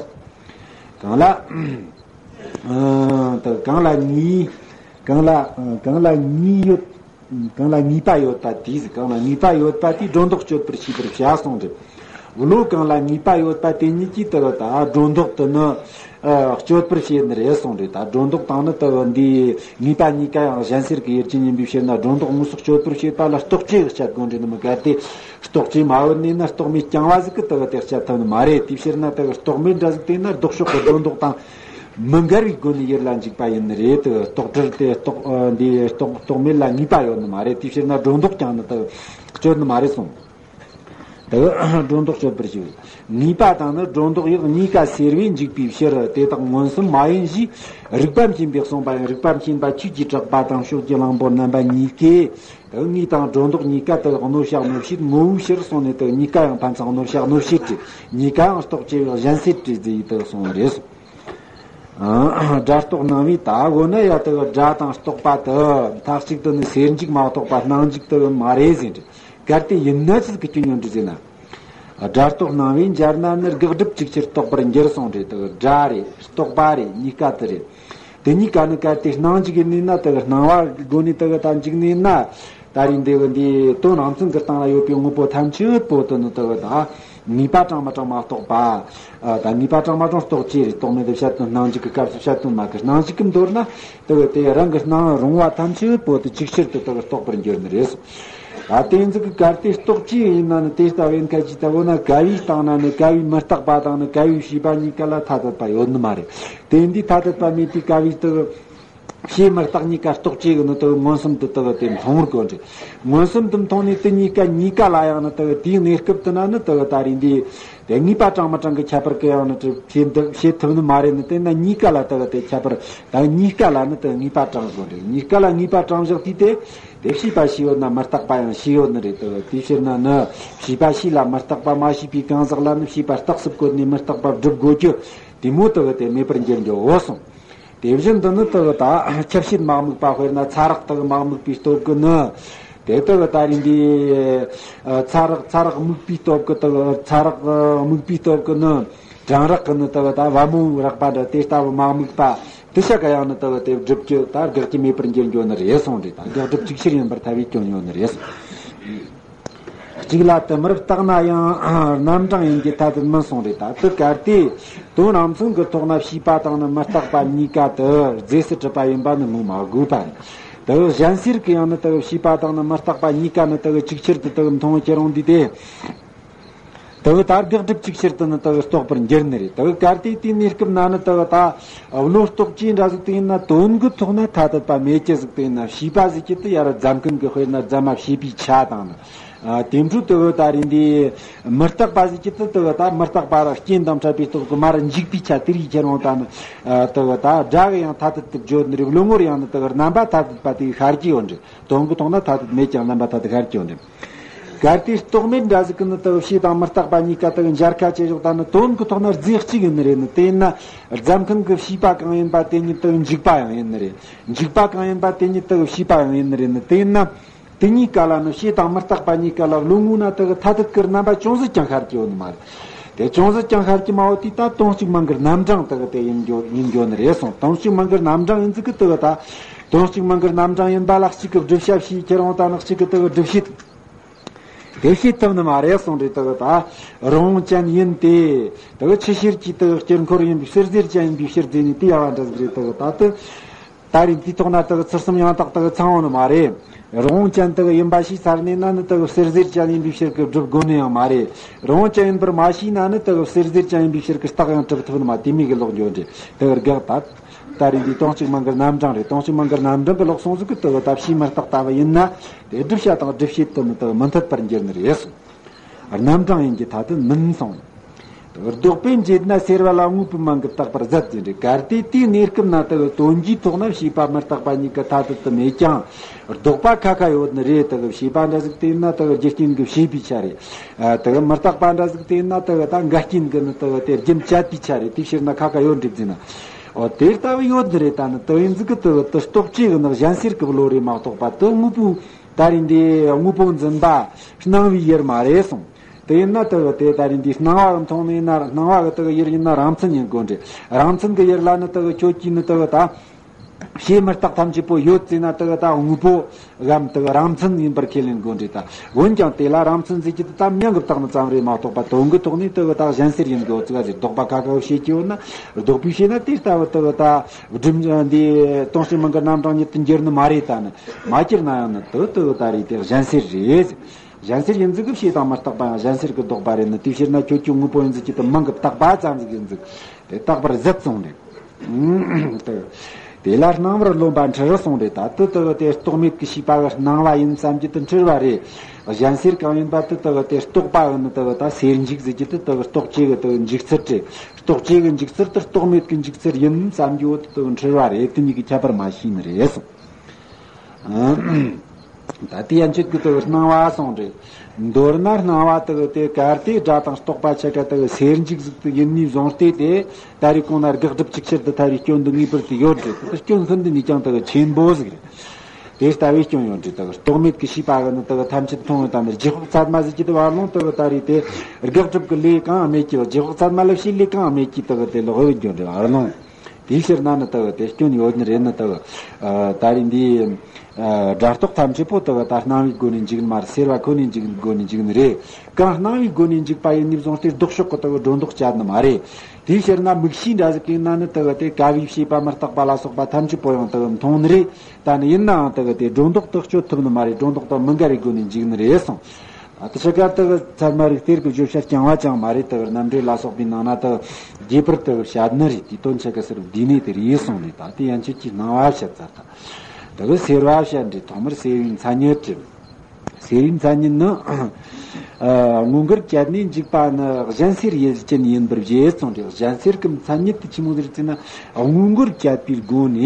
གང་ལ་ཨ་དེ་གང་ལ་ངེས། གང་ལ་གང་ལ་ངེས་ཡོད། གང་ལ་ངེས་པ་ཡོད་པ་དེས། གང་ལ་ངེས་པ་ཡོད་པ་དེས་སྒྲོ་འདོགས་གཅོད་པར་བྱེད་པར་བྱ་གསུངས་རེད། བློ་གང་ལ་ངེས་པ་ཡོད་པ་དེ་ཉིད་ཀྱིས་དེ་ད་སྒྲོ་འདོགས་དེ་ནི་ཨ་གཅོད་པར་བྱེད་ནི་རེད་གསུངས་རེད། ད་སྒྲོ་འདོགས་དང་ནི་དེ་འདི་ངེས་པ་གཉིས་ཀ་ཡང་གཞན་སེལ་གྱི་ཡུལ་ཅན་ཡིན་པའི་ཕྱིར་ན། སྒྲོ་འདོགས་དངོས་སུ་གཅོད་པར་བྱེད་པ་ལ་རྟོག་བཅས་སྤྱད་དགོས་འདྲ་ནི་མི་གལ་ཏེ། རྟོག་བཅས་མ་ཡོད་ནས་ན་རྟོག་མེད་རྐྱང་བ་ཟིག་གིས་དེ་དེ་སྤྱད་ཐུབ་ནི་མ་རེད། དེའི་ཕྱིར་ན་དེ་རྟོག་མེད་འདྲ་ཟིག་དེ་ན་ལྡོག་ཕྱོགས་ཀྱི་སྒྲོ་འདོགས་དང་མི་འགལ་བའི་སྒོ་ནས་ཡུལ་ལ་འཇུག་པ་ཡིན་ནི་རེད། དེ་རྟོག་བྲལ་དེ་རྟོག་ཨ་འདི་རྟོག་རྟོག་མེད་ལ་ངེས་པ་ཡོད་ནི་མ་རེད། དེའི་ཕྱིར་ན་སྒྲོ་འདོགས་ཀྱང་ནི་དེ་གཅོད་ནི་མ་རེད་གསུངས། དེ་སྒྲོ་འདོགས་གཅོད་པར་ཞུ། ངེས་པ་དང་ནི་སྒྲོ་འདོགས་ཡག་གཉིས་ཀ་སེལ་བས་འཇུག་པའི་ཕྱིར། དེ་དག་མངོན་སུམ་མ་ཡིན་ཞེས་རིགས་པ་མཁྱེན་པས་གསུངས་པ་ཡང་། རིགས་པ་མཁྱེན་པ་ཆོས་ཀྱི་གྲགས་པ་དང་ཕྱོགས་ཀྱི་གླང་པོ་རྣམ་པ་གཉིས་ཀས། དེ་ངེས་དང་སྒྲོ་འདོགས་གཉིས་ཀ་དེ་གནོད་བྱ་གནོད་བྱེད་ངོ་བོའི་ཕྱིར་གསུངས་ནས། དེ་གཉིས་ཀ་ཡང་ཕན་ཚུན་གནོད་བྱ་གནོད་བྱེད་བྲལ། གཉིས་ཀ་ཡང་རྟོག་བཅས་པའི་གཞན་སེལ་བྲལ་ཟེར་ཡི་དེ་གསུངས་པ་རེད། སྒྲ་རྟོག་སྣང་བས། ད་འོ་ན་ཡ་དེ་སྒྲ་དང་རྟོག་པ་དེ་མཐའ་གཅིག་ཏུ་ནི་སེལ་འཇུག་མ་གཏོགས་པ་སྣང་འཇུག་དེ་མ་རེད་ཟེར་འདྲ། གལ་ཏེ་ཡིན་ན་ཅི་ཟིག་གི་སྐྱོན་ཡོད་འདྲ་ཟེར་ན། སྒྲ་རྟོག་སྣང་བས་འཇལ་ན་ནི་དགག་སྒྲུབ་ཅིག་ཅར་རྟོགས་པར་འགྱུར་གསུངས་རེད། དེ་སྒྲ་རེད། རྟོག་པ་རེད། གཉིས་ཀ་དེ་རེད། དེ་གཉིས་ཀ་ནི་གལ་ཏེ་སྣང་འཇུག་ཡིན་ནི་ན། དེ་སྣང་བ་སྒོ་ནས་དེ་ད་འཇུག་ནི་ན། ད་རེས་འདི་འདི་དོན་རང་མཚན་གྱི་སྟེང་ལ་ཡོད་པའི་དངོས་པོ་ཐམས་ཅད་པོ་དེ་ནི་དེ་ད། ངེས་པ་དྲང་མི་དྲང་མ་རྟོགས་པ། ཨ། ད་ངེས་པ་དྲང་མ་དྲང་རྟོག་བཅས་རེད། རྟོག་མེད་དུ་བཤད་དོན་སྣང་འཇུག་གི་སྐབས་སུ་བཤད་དོན་མ་གི་སྣང་འཇུག་གི་མདོར་ན་དེ་གི་དེ་རང་གི་སྣང་རུང་བ་ཐམས་ཅད་པོ་དེ་ཅིག་ཤར་དུ་དེ་གི་རྟོགས་པར་འགྱུར་ནི་རེད། ད་དེ་ཚིག་གི་གལ་ཏེ་རྟོག་བཅས་ཡིན་ན་ནི་དེ་ལྟ་བུའི་ཁ་ཅིག་ལྟ་བུ་ན་ཀ་བའི་སྟེང་ན་ནི་ཀ་བའི་མི་རྟག་པ་དང་ནི་ཀ་བའི་བྱིས་པ་གཉིས་ཀ་ལ་ཐ་དད་པ་ཡོད་ནི་མ་རེད། དེ་འདི་ཐ་དད་པ་མེད་དུས་ཀ་བའི་དེ་གི་བྱིས་མི་རྟག་གཉིས་ཀ་རྟོག་བཅས་གི་ནི་དེ་གི་མངོན་སུམ་དུ་དེ་གི་དེ་མཐོང་བར་དགོས་རེད། མངོན་སུམ་དུ་མཐོང་ནས་དེ་གཉིས་ཀ་གཉིས་ཀ་ལ་ཡང་ནི་དེ་གི་དེའི་གནས་སྐབས་དེ་ན་ནི་དེ་གི་ད་རེས་འདི་དེ་ངེས་པ་དྲང་མི་དྲང་གི་ཁྱད་པར་གི་ཡང་ནི་དེ་བྱེད་འདི་བྱེད་ཐུབ་ནི་མ་རེད། ནི་དེ་ན་གཉིས་ཀ་ལ་དེ་གི་དེ་ཁྱད་པར་ད་གཉིས་ཀ་ལ་ནི་དེ་གི་ངེས་པ་དྲང་དགོས་རེད། གཉིས་ཀ་ལ་ངེས་པ་དྲང་བཞག་དུས་དེ་དེ་བྱིས་པ་ཤེས་ཡོད་ན་མི་རྟག་པ་ཡང་ཤེས་ཡོད་ནི་རེད། དེ་གི་དེའི་ཕྱིར་ན་ནི་བྱིས་པ་ཤེས་ལ་མི་རྟག་པ་མ་ཤེས་པའི་གང་ཟག་ལ་ནི་བྱིས་པ་རྟགས་སུ་བཀོད་ནས་མི་རྟག་པ་སྒྲུབ་དགོས་རྒྱུ་དེ་མོ་དེ་གི་དེ་མེད་པར་འགྱུར་རྒྱུ་འོ་གསུངས། དེ་བཞིན་དུ་ནི་དེ་གི་ད་ཁྱབ་བྱེད་མ་དམིགས་པ། དཔེར་ན་ཚ་རེག་དེ་གི་མ་དམིགས་པའི་སྟོབས་ཀྱིས་ནི། དེ་དེ་གི་ད་རེས་འདི་ཨ་ཚ་རེག་ཚ་རེག་དམིགས་པའི་སྟོབས་ཀྱིས་དེ་གི་ཚ་རེག་དམིགས་པའི་སྟོབས་ཀྱིས་ནི་གྲང་རེག་གིས་ནི་དེ་གི་ད་བ་མོ་རེག་པ་འདྲ་དེ་ལྟ་བུ་མ་དམིགས་པ་དེ་ཤ་ག་ཡང་ནི་དེ་གི་དེ་སྒྲུབ་རྒྱུ་ད་དགག་རྒྱུ་མེད་པར་འགྱུར་འགྱོ་ནི་རེད་གསུངས་རེད། ད་དགག་སྒྲུབ་ཅིག་ཤོས་ཡིན་པར་ཐལ་བའི་སྐྱོན་ཡོད་ནི་རེད་གསུངས། གཅིག་ལ་དེ་མི་རྟག་ན་ཡང་རྣམ་གྲངས་ཡིན་གྱི་ཐ་དད་མིན་གསུངས་རེད། ད་དེ་གལ་ཏེ་དོན་རང་མཚན་གྱི་ཐོག་ན་བྱིས་པ་དང་ནི་མི་རྟག་པ་གཉིས་ཀ་དེ་རྫས་སུ་གྲུབ་པ་ཡིན་པ་ནི་ངོ་མ་དགོས་པ་རེད། དེ་གཞན་སེལ་གྱི་ཡང་ནི་དེ་བྱིས་པ་དང་ནི་མི་རྟག་པ་གཉིས་ཀ་ནི་དེ་ཅིག་ཆར་དུ་དེ་མཐོང་ཁྱེད་རང་འདི་དེ། དེ་ད་དགག་སྒྲུབ་ཅིག་ཆར་དུ་ནི་དེ་རྟོགས་པར་འགྱུར་ནི་རེད། དེ་གལ་ཏེ་དེའི་གནས་སྐབས་ན་ནི་དེ་ད་བློ་རྟོག་ཅི་འདྲ་ཟིག་དེ་ཡིན་ན་དོན་གྱི་ཐོག་ན་ཐ་དད་པ་མེད་ཀྱི་ཟིག་དེ་ཡིན་ན་བྱིས་པ་ཟིག་གི་དེ་ཡར་རྫ་མཁན་གྱི་དཔེར་ན་རྫ་མ་བྱིས་པའི་ཆ་དང་ནི། ཨ། དེ་འཕྲོ་དེ་གི་ད་རེས་འདི་མི་རྟག་པ་ཟིག་གི་དེ་དེ་གི་ད་མི་རྟག་པ་ར་རྐྱེན་དང་འཕྲད་པའི་སྟོབས་ཀྱིས་མར་འཇིག་པའི་ཆ་དེ་རིགས་ཁྱེད་རང་ད་ནི། ཨ། དེ་གི་ད་སྒྲ་གི་ཡང་ཐ་དད་དུ་བརྗོད་ནི་རེད། བློ་ངོར་ཡང་ནི་དེ་གི་རྣམ་པ་ཐ་དད་པ་དེ་གི་ཤར་གྱི་ཡོད་འདྲ། དོན་གྱི་ཐོག་ན་ཐ་དད་མེད་ཀྱང་རྣམ་པ་ཐ་དད་ཤར་གྱི་ཡོད་འདྲ། གལ་ཏེ་རྟོག་མེད་འདྲ་ཟིག་གི་ནི་དེ་གི་བྱིས་དང་མི་རྟག་པ་གཉིས་ཀ་དེ་གི་འབྱར་ཁ་བྱས་ཞོག་ད་ནི་དོན་གྱི་ཐོག་ན་རྫས་གཅིག་ཡིན་ནི་རེད། ནི་དེ་ཡིན་ན་རྫ་མཁན་གྱི་བྱིས་པ་གང་ཡིན་པ་དེ་ཉིད་དེ་གི་འཇིག་པ་ཡང་ཡིན་ནི་རེད། འཇིག་པ་གང་ཡིན་པ་དེ་ཉིད་དེ་གི་བྱིས་པ་ཡང་ཡིན་ནི་རེད། ནི་དེ་ཡིན་ན། དེ་གཉིས་ཀ་ལ་ནི་བྱིས་དང་མི་རྟག་པ་གཉིས་ཀ་ལ་བློ་ངོ་ན་དེ་གི་ཐ་དད་ཀྱི་རྣམ་པ་ཅུང་ཟད་ཀྱང་ཤར་གྱི་ཡོད་ནི་མ་རེད། དེ་ཅུང་ཟད་ཀྱང་ཤར་གྱི་མ་ཡོད་དུས་ད་དོན་གཅིག་མིང་གི་རྣམ་གྲངས་དེ་གི་དེ་ཡིན་རྒྱུ་ཡིན་རྒྱུ་ནི་རེད་གསུངས། དོན་གཅིག་མིང་གི་རྣམ་གྲངས་ཡིན་ཟིག་གི་དེ་གི་ད། དོན་གཅིག་མིང་གི་རྣམ་གྲངས་ཡིན་པ་ལ་གཅིག་གི་བསྒྲུབ་བྱ་བྱས་ཁྱེད་རང་ད་ནི་གཅིག་གི་དེ་གི་སྒྲུབ་བྱེད་དེ་བྱེད་ཐུབ་ནི་མ་རེད་གསུངས་རེད། དེ་གི་ད་རང་དབང་ཅན་ཡིན་ཏེ། དེ་གི་ཆུ་ཤེལ་གྱི་དེ་གི་དཀྱིལ་འཁོར་ཡིན་པའི་བསིལ་ཟེར་ཅན་ཡིན་པའི་ཕྱིར་དེ་ནི་དེ་ཡ་བ་འདྲ་ཟིག་རེད། དེ་གི་ད་དེ། ད་རེས་འདིའི་ཐོག་ན་དེ་གི་ཚུལ་གསུམ་ཡང་དག་དེ་གི་ཚང་བ་ནི་མ་རེད། རང་དབང་ཅན་དེ་གི་ཡིན་པ་ཤེས་ཚར་ནས་ན་ནི་དེ་གི་བསིལ་ཟེར་ཅན་ཡིན་པའི་ཕྱིར་གི་སྒྲུབ་དགོས་ནི་ཡང་མ་རེད། རང་དབང་ཅན་ཡིན་པར་མ་ཤེས་ན་ནི་དེ་གི་བསིལ་ཟེར་ཅན་ཡིན་པའི་ཕྱིར་གི་རྟགས་ཡང་གྲུབ་ཐུབ་ནི་མ། དེ་མོ་གི་ལོག་འགྱོ་འདྲ། དེ་གི་དགག་ད། ད་རེས་འདི་དོན་གཅིག་མིང་གི་རྣམ་གྲངས་རེད། དོན་གཅིག་མིང་གི་རྣམ་གྲངས་གི་ལོག་སོང་ཟིག་གི་དེ་གི་ད་བྱིས་མི་རྟག་ལྟ་བུ་ཡིན་ན། དེ་བསྒྲུབ་བྱ་དང་སྒྲུབ་བྱེད་དེ་ནི་དེ་གི་མི་འཐད་པར་འགྱུར་ནི་རེད་གསུངས། རྣམ་གྲངས་ཡིན་གྱི་ཐ་དད་མིན་གསུངས། ལྡོག་པས་འབྱེད་ན་སེལ་བ་ལ་དངོས་པོའི་མིང་གིས་བཏགས་པར་ཟད་ཟེར་འདྲ། གལ་ཏེ་དེའི་གནས་སྐབས་ན་དེ་གི་དོན་གྱི་ཐོག་ན་བྱིས་པ་མི་རྟག་པ་གཉིས་ཀ་ཐ་དད་དུ་མེད་ཀྱང་ལྡོག་པ་ཁ་ཁ་ཡོད་ནི་རེད། དེ་གི་བྱིས་པ་འདྲ་ཟིག་དེ་ཡིན་ན་དེ་གི་རྒྱུ་རྐྱེན་གྱིས་བྱས་པའི་ཆ་རེད། ཨ། དེ་གི་མི་རྟག་པ་འདྲ་ཟིག་དེ་ཡིན་ན་དེ་གི་ད་འགལ་རྐྱེན་གྱིས་ནི་དེ་གི་དེ་རྒྱུ་མཚན་བཅད་པའི་ཆ་རེད། དེའི་ཕྱིར་ན་ཁ་ཁ་ཡོད་འགྲིག་ཟེར་ན། འོ་དེ་ལྟ་བུ་ཡོད་ནི་རེད། ད་ནི་དེ་ཡིན་ཟིག་གི་དེ་གི་དེ་རྟོག་བཅས་གི་ནི་གཞན་སེལ་གི་བློ་རེད་མ་གཏོགས་པ་དེ་དངོས་པོའི། ད་རེས་འདི་དངོས་པོ་འཛིན་པ་སྣང་བའི་ཡུལ་མ་རེད་གསུངས། དེ་ཡིན་ན་དེ་གི་དེ་ད་རེས་འདི་སྣང་བ་གི་མཐོང་ནས་ན་སྣང་བ་གི་དེ་གི་ཡུལ་ཡིན་ན་རང་མཚན་ཡིན་དགོས་འདྲ། རང་མཚན་གི་ཡུལ་ལ་ནི་དེ་གི་ཁྱོད་ཀྱིས་ནི་དེ་གི་ད་བྱས་མི་རྟག་ཐམས་ཅད་པོ་ཡོད་ཟེར་ན་དེ་གི་ད་དངོས་པོ་གམ་དེ་གི་རང་མཚན་ཡིན་པར་ཁས་ལེན་དགོས་འདྲ། ད་འོན་ཀྱང་དེ་ལ་རང་མཚན་ཟེར་གྱི་དེ་ད་མྱང་གི་བཏགས་ནི་ཙམ་རེད་མ་གཏོགས་པ་དོན་གི་ཐོག་ནས་དེ་གི་ད་གཞན་སེལ་ཡིན་དགོས་ཟིག་ག་ཟེར། ལྡོག་པ་ཁ་ཁ་བྱེད་ཀྱི་ཡོད་ན་ལྡོག་པའི་བྱས་ན་དེ་ལྟ་བུ་དེ་གི་ད་སྒྲུབ་འདི་དོན་གཅིག་མིང་གི་རྣམ་གྲངས་ཉིད་དུ་འགྱུར་ནི་མ་རེད། ད་ནི། མ་གྱུར་ན་ཡང་ནི་དེ་དེ་ད་རེས་དེ་གཞན་སེལ་རེད། གཞན་སེལ་ཡིན་ཟིག་གི་བྱས་དང་མི་རྟག་པ་ཡང་གཞན་སེལ་གི་ལྡོག་པ་རེད། ནི་དེའི་ཕྱིར་ན་ཁྱོད་ཀྱི་དངོས་པོ་ཡིན་ཟིག་གི་དེ་མིང་གི་བཏགས་པ་ཙམ་ཟིག་ཡིན་ཟིག་དེ་བཏགས་པར་ཟད་གསུངས་རེད། དེ་དེ་ལ་སྣང་བར་རློམ་པ་འཁྲུལ་གསུངས་རེད། ད་དེ་དེ་དེ་རྟོག་མེད་ཀྱི་བྱིས་པ་གི་སྣང་བ་ཡིན་བསམ་གྱི་དེ་འཁྲུལ་བ་རེད། གཞན་སེལ་གང་ཡིན་པ་དེ་དེ་དེ་རྟོག་པ་གི་ནི་དེ་ད་སེལ་འཇུག་ཟེར་གྱི་དེ་དེ་རྟོག་བཅས་གི་དེ་འཇུག་ཚུལ་རེད། རྟོག་བཅས་གི་འཇུག་ཚུལ་དེ་རྟོག་མེད་ཀྱི་འཇུག་ཚུལ་ཡིན་བསམ་རྒྱུ་བོ་དེ་འཁྲུལ་བ་རེད། དེ་གཉིས་ཀྱི་ཁྱད་པར་མ་ཤེས་ནི་རེད་གསུངས། ད་དེ་ཡན་ཆད་ཀྱི་དེ་སྣང་བ་གསུངས་རེད། མདོར་ན་སྣང་བ་དེ་དེ་གལ་ཏེ་སྒྲ་དང་རྟོག་པ་ཆ་ག་དེ་སེལ་འཇུག་ཟིག་དེ་ཡིན་ནི་བཟུང་སྟེ། དེ་ད་རེས་གོང་ན་དགག་སྒྲུབ་ཅིག་ཆར་དུ་ཐལ་བའི་སྐྱོན་དེ་ངེས་པར་དུ་ཡོད་རེད། དེ་སྐྱོན་ཤིན་ཏུ་ནས་ཀྱང་དེ་ཆེན་པོ་ཟིག་རེད། དེ་ལྟ་བུའི་སྐྱོན་ཡོད་རེད། དེ་རྟོག་མེད་ཀྱི་བྱིས་པ་གི་ནི་དེ་ཐམས་ཅད་མཐོང་བའི་དམ་པའི་རྗེས་དཔག་ཚད་མ་ཟིག་གི་དེ་བར་ལོང་དེ་ད་རེས་དེ་དགག་སྒྲུབ་ཀྱི་ལས་གང་མེད་ཀྱི། རྗེས་དཔག་ཚད་མ་ལ་བྱས་ལས་གང་མེད་ཀྱི་དེ་དེ་ལོག་འོས་འགྱོ་འདྲ་བར་ལོང་། དེའི་ཕྱིར་ན་ནི་དེ་དེ་སྐྱོན་ཡོད་ནི་རེད། ནི་དེ་ད་རེས་འདི་ སྒྲ་རྟོག་ཐམས་ཅད་པོ་དག་ད་སྣང་བའི་སྒོ་ནས་འཇིག་ནི་མ་རེད། སེལ་བ་ཁོ་ནས་འཇིག་སྒོ་ནས་འཇིག་ནི་རེད། གང་སྣང་བའི་སྒོ་ནས་འཇིག་པ་ཡིན་ནི་བཟུང་སྟེ་ལྡོག་ཕྱོགས་ཀྱི་དག་སྒྲོ་འདོགས་བཅད་ནི་མ་རེད། དེའི་ཕྱིར་ན་མིག་ཤེས་འདྲ་ཟིག་གིས་ན་ནི་དག་དེ་ཀ་བའི་ཤེས་པ་མི་རྟག་པ་ལ་སོགས་པ་ཐམས་ཅད་པོ་ཡང་དག་མཐོང་ནི་རེད། ད་ནི་ཡིན་ནའང་དག་དེ་སྒྲོ་འདོགས་དག་གཅོད་ཐུབ་ནི་མ་རེད། སྒྲོ་འདོགས་དག་མི་འགལ་བའི་སྒོ་ནས་འཇིག་ནི་རེད་གསུངས། ཨ་དེ་ཕྱི་ཀ་དག་ཚད་མ་རིག་གཏེར་གྱི་བརྗོད་བྱ་རྐྱང་བ་ཅང་མ་རེད། དག་རྣམ་འགྲེལ་ལ་སོགས་པའི་ནང་ན་དག་རྒྱས་པར་དག་བཤད་ནི་རེད། དེ་དོན་ཆེ་ག་ཟེར་བསྡུས་ནས་དེ་རེད་གསུངས་ནས། ད་དེ་ཡན་ཆད་ཀྱི་སྣང་བ་བཤད་ཚར་ད། དག་སེལ་བ་བཤད་འདྲི། ཐོག་མར་སེལ་བའི་མཚན་ཉིད་དྲིས། སེལ་བའི་མཚན་ཉིད་ནི། ཨ་དངོས་འགལ་བཅད་ནས་འཇིག་པ་ནི་གཞན་སེལ་ཡུལ་ཅན་ཡིན་པར་བཞེད་གསུངས་ཏེ། གཞན་སེལ་གྱི་མཚན་ཉིད་དེ་ཆི་མོ་ཟིག་རེད་ཟེར་ན། དངོས་འགལ་བཅད་པའི་སྒོ་ནས་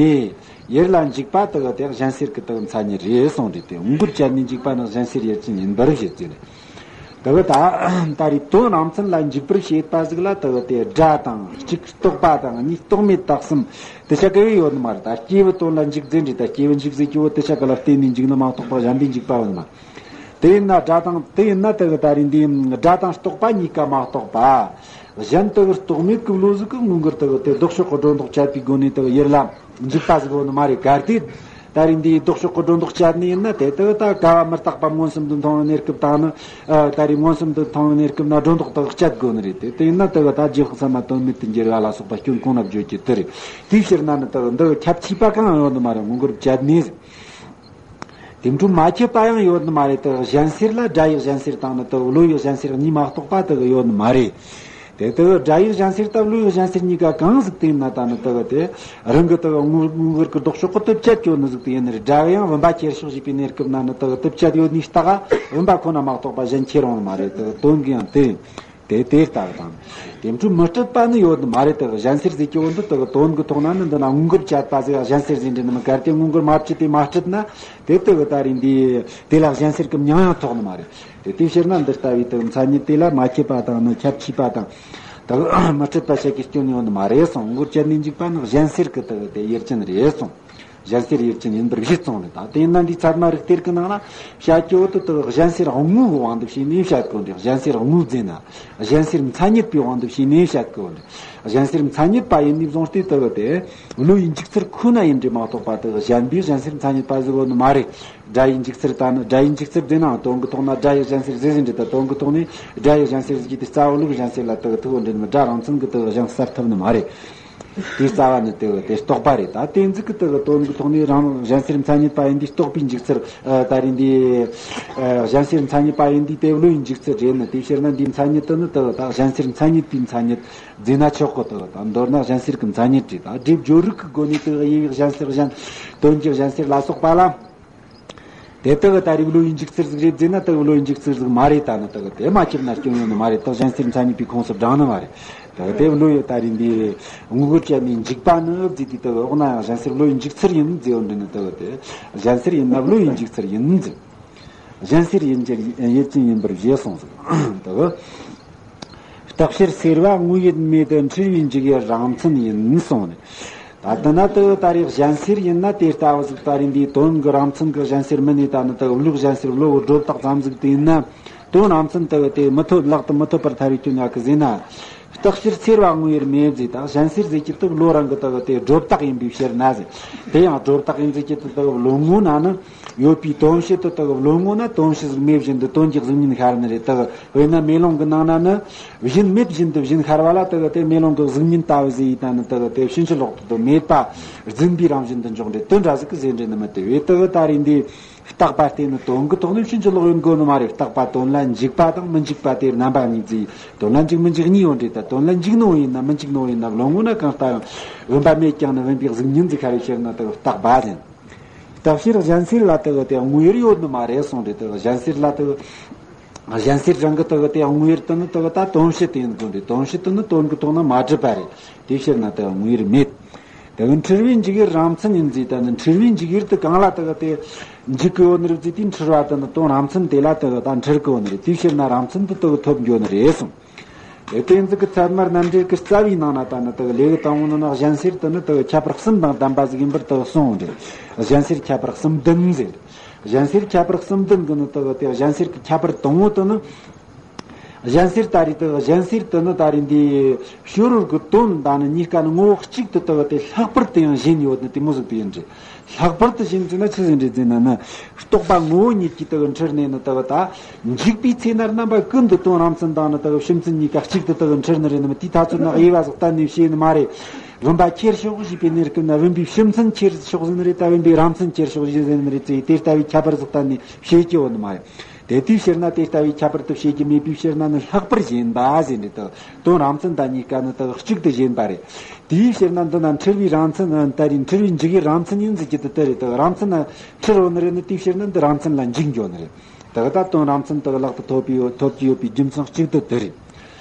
ཡུལ་ལ་འཇིག་པ་དག་དེ་གཞན་སེལ་གྱི་དག་མཚན་ཉིད་རེད་གསུངས་ཏེ། དེ་དངོས་འགལ་བཅད་ནས་འཇིག་པ་ནི་གཞན་སེལ་ཡུལ་ཅན་ཡིན་པར་བཞེད་ཟེར་ནས། དག་ད་ད་རེས་དོན་རང་མཚན་ལ་འཇིག་པར་བྱེད་པ་ཟིག་ལ་དག་དེ་སྒྲ་དང་གཅིག་རྟོག་པ་དང་གཉིས་རྟོག་མེད་རྟགས་གསུམ་དེ་ཆ་ག་ཡོད་ནི་མ་རེད། ད་སྐྱེས་བུ་དོན་ལ་འཇིག་ཟེར་འདྲི། ད་སྐྱེས་བུ་འཇིག་ཟེར་གྱི་བོ་དེ་ཆ་ག་ལ་བརྟེན་ནས་འཇིག་ནི་མ་གཏོགས་པ་གཞན་པའི་འཇིག་པ་ཡོད་ནི་མ་རེད། དེ་ཡིན་ན་སྒྲ་དང་དེ་ཡིན་ན་དེ་གི་ད་རེས་འདི་སྒྲ་དང་རྟོག་པ་གཉིས་ཀ་མ་གཏོགས་པ། གཞན་དེ་གི་རྟོག་མེད་ཀྱི་བློ་ཟིག་གི་དངོས་འགལ་དེ་གི་དེ་ལྡོག་ཕྱོགས་ཀྱི་སྒྲོ་འདོགས་བཅད་པའི་སྒོ་ནས་དེ་གི་ཡུལ་ལ་འཇིག་པ་ཟིག་ཡོད་ནི་མ་རེད། གལ་ཏེ་ད་རེས་འདིའི་ལྡོག་ཕྱོགས་ཀྱི་སྒྲོ་འདོགས་བཅད་ནི་ཡིན་ན། དེ་དེ་གི་ད་ཀ་བ་མི་རྟག་པ་མངོན་སུམ་དུ་མཐོང་བའི་གནས་སྐབས་དང་ནི། ཨ་ད་རེས་མངོན་སུམ་དུ་མཐོང་བའི་གནས་སྐབས་ན་སྒྲོ་འདོགས་དེ་གི་བཅད་དགོས་ནི་རེད། དེ་དེ་ཡིན་ན་དེ་གི་ད་རྗེས་དཔག་ཚད་མ་དོན་མེད་དུ་འགྱུར་བ་ལ་སོགས་པ་སྐྱོན་གང་ན་བརྗོད་ཀྱི་དེ་རེད། དེའི་ཕྱིར་ན་ནི་དེ་གི་འདི་གི་ཁྱབ་ཆེས་པ་གང་ཡང་ཡོད་ནི་མ་རེད། དངོས་འགལ་བཅད་ནི་ཟིག་དེ་འཕྲོ་མ་ཁྱབ་པ་ཡང་ཡོད་ནི་མ་རེད། དེ་གཞན་སེལ་ལ་སྒྲ་ཡི་གཞན་སེལ་དང་ནི་དེ་བློ་ཡི་གཞན་སེལ་གཉིས་མ་གཏོགས་པ་དེ་གི་ཡོད་ནི་མ་རེད། དེ་དེ་སྒྲ་ཡི་གཞན་སེལ་དང་བློ་ཡི་གཞན་སེལ་གཉིས་ཀ་གང་ཟིག་དེ་ཡིན་ན་ད་ནི་དེ་གི་དེ་རང་གི་དེ་གི་དངོས་དངོས་འགལ་གྱི་ལྡོག་ཕྱོགས་ཀྱི་དེ་བཅད་ཡོད་ནི་ཟིག་དེ་ཡིན་ནི་རེད། སྒྲ་ཡང་བུམ་པ་ཁྱེར་ཕྱོགས་ཞེས་པའི་གནས་སྐབས་ན་ནི་དེ་གི་དེ་བཅད་ཡོད་ནི་རྟགས་བུམ་པ་ཁོ་ན་མ་གཏོགས་པ་གཞན་ཁྱེར་ཡོང་ནི་མ་རེད། དེ་གི་དོན་གྱི་ཡང་དེ་ཡིན། དེ་དེ་ལྟ་བུ་དང་། དེ་འཕྲོ་མི་སྤྲད་པ་ནི་ཡོད་ནི་མ་རེད། དེ་གཞན་སེལ་ཟེར་གྱི་བོ་འདི་དེ་གི་དོན་གྱི་ཐོག་ན་ནི་འདི་ན་དངོས་འགལ་བཅད་པ་ཟིག་གཞན་སེལ་ཟེར་འདྲི་ནི་མིན། གལ་ཏེ་དངོས་འགལ་མ་བཅད་དེ་མ་སྤྲད་ན། དེ་དེ་གི་ད་རེས་འདི་དེ་ལ་གཞན་སེལ་གྱི་མྱིང་ཡང་ཐོགས་ནི་མ་རེད། དེ་དེའི་ཕྱིར་ན་འདི་ལྟ་བུའི་དེ་གི་མཚན་ཉིད་དེ་ལ་མ་ཁྱབ་པ་དང་ནི་ཁྱབ་ཆེས་པ་དང་། དེ་གི་མི་སྤྲད་པ་བྱེད་ཀྱི་སྐྱོན་ཡོད་ནི་མ་རེད་གསུངས། དངོས་འགལ་བཅད་ནས་འཇིག་པ་ནི་གཞན་སེལ་གྱི་དེ་གི་དེ་ཡུལ་ཅན་རེད་གསུངས། གཞན་སེལ་ཡུལ་ཅན་ཡིན་པར་བཞེད་གསུངས་ནས། ད་དེ་ཡིན་ན་འདི་ཚད་མ་རིག་གཏེར་གྱི་ནང་ན་བཤད་རྒྱུ་བོ་དེ་དག་གཞན་སེལ་དངོས་ཀྱི་དབང་དུ་བྱས་ནས་བཤད་དགོས་འདུག་གཞན་སེལ་དངོས་ཟེར་ན་གཞན་སེལ་མཚན་ཉིད་པའི་དབང་དུ་བྱས་ནས་བཤད་དགོས་འདུག་གཞན་སེལ་མཚན་ཉིད་པ་ཡིན་ནས་བཟུང་སྟེ་དེ་གི་དེ་བློ་ཡི་འཇུག་ཚུལ་ཁོ་ན་ཡིན་འདྲ་མ་གཏོགས་པ། དེ་གི་གཞན་པའི་གཞན་སེལ་མཚན་ཉིད་པ་ཟེར་གོ་ནི་མ་རེད། སྒྲ་ཡི་འཇུག་ཚུལ་ད་ནི། སྒྲ་ཡི་འཇུག་ཚུལ་ཟེར་ནའང་དོན་གྱི་ཐོག་ན་སྒྲ་ཡི་གཞན་སེལ་ཟེར་ཟིན་འདྲ། ད་དོན་གྱི་ཐོག་ནས་སྒྲ་ཡི་གཞན་སེལ་ཟེར་གྱི་དེ་རྩ་བ་བློའི་གཞན་སེལ་ལ་དེ་གི་ཐུག་འདྲ་ནི་མིན། སྒྲ་རང་མཚན་གྱི་དེ་གི་གཞན་སེལ་ཐུབ་ནི་མ་རེད། དེའི་རྩ་བ་ནི་དེ་དེ་རྟོག་པ་རེད། ད་དེ་ཚིག་གི་དེ་གི་དོན་གྱི་ཐོག་ནས་རང་གཞན་སེལ་མཚན་ཉིད་པ་ཡིན་དུས་རྟོག་པའི་འཇུག་ཚུལ། ཨ་ད་རེས་འདི་ཨ་གཞན་སེལ་མཚན་ཉིད་པ་ཡིན་དུས་དེ་བློ་ཡི་འཇུག་ཚུལ་རེད་ནི། དེའི་ཕྱིར་ན་འདིའི་མཚན་ཉིད་དེ་ནི་དེ་གི་ད་གཞན་སེལ་མཚན་ཉིད་པའི་མཚན་ཉིད་ཟེར་ན་ཆོག་གི། དེ་གི་ད་མདོར་ན་གཞན་སེལ་གྱི་མཚན་ཉིད་རེད། ད་སྒྲས་སྦྱོར་རིག་གི་སྒོ་ནས་དེ་གི་དབྱེ་བའི་གཞན་སེལ་གཞན། དོན་གྱི་གཞན་སེལ་ལ་སོགས་པ་ལ། དེ་དག་ད་རེས་བློ་ཡི་འཇུག་ཚུལ་ཟིག་རེད་ཟེར་ན་དག་བློ་ཡི་འཇུག་ཚུལ་ཟིག་མ་རེད། ད་ནི་དག་དེ་མ་ཁྱབ་ན་སྐྱོན་ཡོད་ནི་མ་རེད། དག་གཞན་སེལ་མཚན་ཉིད་པའི་ཁོངས་སུ་བགྲང་ནི་མ་རེད། དག་དེ་བློ་ཡི་ད་རེས་འདི་དངོས་པོར་བཅད་ནས་འཇིག་པ་ནི་ཟེར་དུས་དག་འོག་ན་ཡང་གཞན་སེལ་བློ་ཡི་འཇུག་ཚུལ་ཡིན་ཟེར་བ་འདྲ་ནི། དག་དེ་གཞན་སེལ་ཡིན་ན་བློ་ཡི་འཇུག་ཚུལ་ཡིན་ཟེར། གཞན་སེལ་ཡུལ་ཅན་ཡུལ་ཅན་ཡིན་པར་བཞེད་གསུངས་ཟེར། དག་རྟག་ཕྱིར་སེལ་བ་དངོས་ཡུལ་མེད་དུ་འཁྲུལ་བའི་འཇུག་ཡུལ་རང་མཚན་ཡིན་གསུངས་ནས། ད་ལྟ་ན་དེ་ད་རེས་གཞན་སེལ་ཡིན་ན་དེ་ལྟ་བུ་ཟིག་ད་རེས་འདིའི་དོན་གྱི་རང་མཚན་གྱི་གཞན་སེལ་མིན་ནས། ད་ནི་དེ་བློའི་གཞན་སེལ་བློ་གི་སྒྲོ་བཏགས་ཙམ་ཟིག་དེ་ཡིན་ན། དོན་རང་མཚན་དེ་དེ་མི་ཐོབ། ལག་ཏུ་མི་ཐོབ་པར་ཐལ་བའི་སྐྱོན་ཡོད་གི་ཟེར་ན། རྟག་ཕྱིར་སེལ་བ་དངོས་ཡུལ་མེད་ཟེར། ད་གཞན་སེལ་ཟེར་གྱི་དེ་བློ་རང་གི་དེ་དེ་སྒྲོ་བཏགས་ཡིན་པའི་ཕྱིར་ན་ཟེར། དེ་ཡང་སྒྲོ་བཏགས་ཡིན་ཟེར་གྱི་དེ་དེ་བློ་ངོ་ན་ནི། ཡོད་པའི་དོན་བྱེད་དེ་དག་བློ་ངོ་ན་དོན་བྱེད་ཟིག་མེད་བཞིན་དུ་དོན་གྱི་གཟུགས་བརྙན་ཤར་ནི་རེད། དག་དཔེར་ན་མེ་ལོང་གི་ནང་ན་ནི་བཞིན་མེད་བཞིན་དུ་བཞིན་ཤར་བ་ལ་དག་དེ་མེ་ལོང་གི་གཟུགས་བརྙན་ལྟ་བུ་ཟིག་ཡིན་ད་ནི། དག་དེ་ཕྱིན་ཅི་ལོག་ཏུ་མེད་པ་རྫུན་པའི་རང་བཞིན་དུ་འཇོག་འདྲ་དོན་འདྲ་ཟིག་གི་ཟེར་འདྲ་ནི་མི་དེ་བས། དག་ད་རེས་འདི་རྟག་པ་དེ་ནི་དོན་གྱི་ཐོག་ནས་ཕྱིན་ཅི་ལོག་ཡིན་དགོས་ནི་མ་རེད། རྟག་པ་དོན་ལ་འཇུག་པ་དང་མི་འཇུག་པ་དེ་རྣམ་པ་གཉིས་ཟིག། དོན་ལ་འཇུག་མི་འཇུག་གཉིས་ཡོད་འདྲ། ད་དོན་ལ་འཇུག་ནོ་ཡིན་ན་མི་འཇུག་ནོ་ཡིན་ན་བློ་ངོ་ན་གང་ལྟ་ཡང་བུམ་པ་མེད་ཀྱང་ནི་བུམ་པའི་གཟུགས་བརྙན་ཟིག་ཤར་བའི་ཕྱིར་ན་དག་རྟག་པ་ཟེར། རྟག་ཕྱིར་གཞན་སེལ་ལ་དག་དེ་དངོས་ཡུལ་ཡོད་ནི་མ་རེད་གསུངས་ཏེ། དག་གཞན་སེལ་ལ་དག་གཞན་སེལ་རང་གི་དག་དེ་དངོས་ཡུལ་དེ་ནི་དག་ད་དོན་བྱེད་དེ་ཡིན་དགོས་ཏེ། དོན་བྱེད་དེ་ནི་དོན་གྱི་ཐོག་ན་མ་གྲུབ་པ་རེད། དེའི་ཕྱིར་ན་དག་དངོས་ཡུལ་མེད། དེ་འཁྲུལ་བའི་འཇུག་ཡུལ་རང་མཚན་ཡིན་ཟེར། ད་ནི་འཁྲུལ་བའི་འཇུག་ཡུལ་དེ་གང་ལ་དག་དེ་འཇུག་གི་ཡོད་ནི་རེད་ཟེར་དུས། འཁྲུལ་བ་དེ་ནི་དོན་རང་མཚན་དེ་ལ་དག་ད་འཁྲུལ་གི་ཡོད་ནི་རེད། དེའི་ཕྱིར་ན་རང་མཚན་དེ་དག་ཐོབ་འགྱོ་ནི་རེད་གསུངས། དེ་ཚིག་གི་ཚད་མ་རྣམ་འགྲེལ་གྱི་རྩ་བའི་ནང་ན་ད་ནི་དག་ལེའུ་དང་པོ་ནང་ན་གཞན་སེལ་དེ་ནི་དག་ཁྱད་པར་གསུམ་དང་ལྡན་པ་ཟིག་ཡིན་པར་དག་གསུངས་འདྲ། གཞན་སེལ་ཁྱད་པར་གསུམ་ལྡན་ཟེར། གཞན་སེལ་ཁྱད་པར་གསུམ་ལྡན་གྱི་ནི་དག་དེ་གཞན་སེལ་གྱི་ཁྱད་པར་དང་པོ་དེ་ནི། གཞན་སེལ་ད་རེད་དེ། གཞན་སེལ་དེ་ནི་ད་རེད་འདི་ཕྱི་རོལ་གྱི་དོན་དང་ནི་གཉིས་ཀ་ནི་ངོ་བོ་གཅིག་ཏུ་དེ་དེ་ལྷག་པར་དུ་ཡང་ཞེན་ཡོད་ནི་དེ་མོ་ཟིག་དེ་ཡིན་རེད། ལྷག་པར་དུ་ཞེན་ཟེར་ན་ཆི་ཟིག་རེད་ཟེར་ན་ནི། རྟོག་པ་ངོ་བོ་ཉིད་ཀྱིས་དེ་འཁྲུལ་ནས་ནི་དེ་ད་འཇུག་པའི་ཚེ་ན་རྣམ་པ་ཀུན་ཏུ་དོན་རང་མཚན་དང་ནི་དེ་ཕྱི་མཚན་གཉིས་ཀ་གཅིག་ཏུ་དེ་འཁྲུལ་ནི་རེད་ནི། དེའི་ཐ་ཚོད་ན་དབྱེ་བ་ཟིག་གཏན་ནས་ཕྱེ་ནི་མ་རེད། བུམ་པ་ཁྱེར་ཤོག་ཞེས་པའི་གནས་སྐབས་ན་བུམ་པའི་ཕྱི་མཚན་ཁྱེར་ཤོག་ཟེར་ནི་རེད་ད། བུམ་པའི་རང་མཚན་ཁྱེར་ཤོག་ཞེས་ཟེར་ནི་རེད་ཟེར། དེ་ལྟ་བུའི་ཁྱད་པར་ཟིག་གཏན་ནས་ཕྱེ་རྒྱུ་ཡོད་ནི་མ་རེད། དེ་དེའི་ཕྱིར་ན་དེ་ལྟ་བུའི་ཁྱད་པར་དུ་བྱེད་ཀྱི་མེད་པའི་ཕྱིར་ན་ནི་ལྷག་པར་ཞེན་པ་ཟེར་འདི་དག་དོན་རང་མཚན་དང་གཉིས་ཀ་ནི་དག་གཅིག་ཏུ་ཞེན་པ་རེད། དེའི་ཕྱིར་ན་འདི་ན་འཁྲུལ་བའི་རང་མཚན་ནི་ད་རེད། འཁྲུལ་བའི་འཇུག་ཡུལ་རང་མཚན་ཡིན་ཟེར་གྱི་དེ་དེ་རེད། དག་རང་མཚན་ན་འཁྲུལ་ཡོད་ནི་རེད་ནི། དེའི་ཕྱིར་ན་འདི་རང་མཚན་ལ་འཇུག་འགྱོ་ནི་རེད། དག་ད་དོན་རང་མཚན་དག་ལག་ཏུ་ཐོབ་པའི་ཐོབ་ཀྱི་ཡོད་པའི་རྒྱུ་མཚན་གཅིག་དེ་དེ་རེད།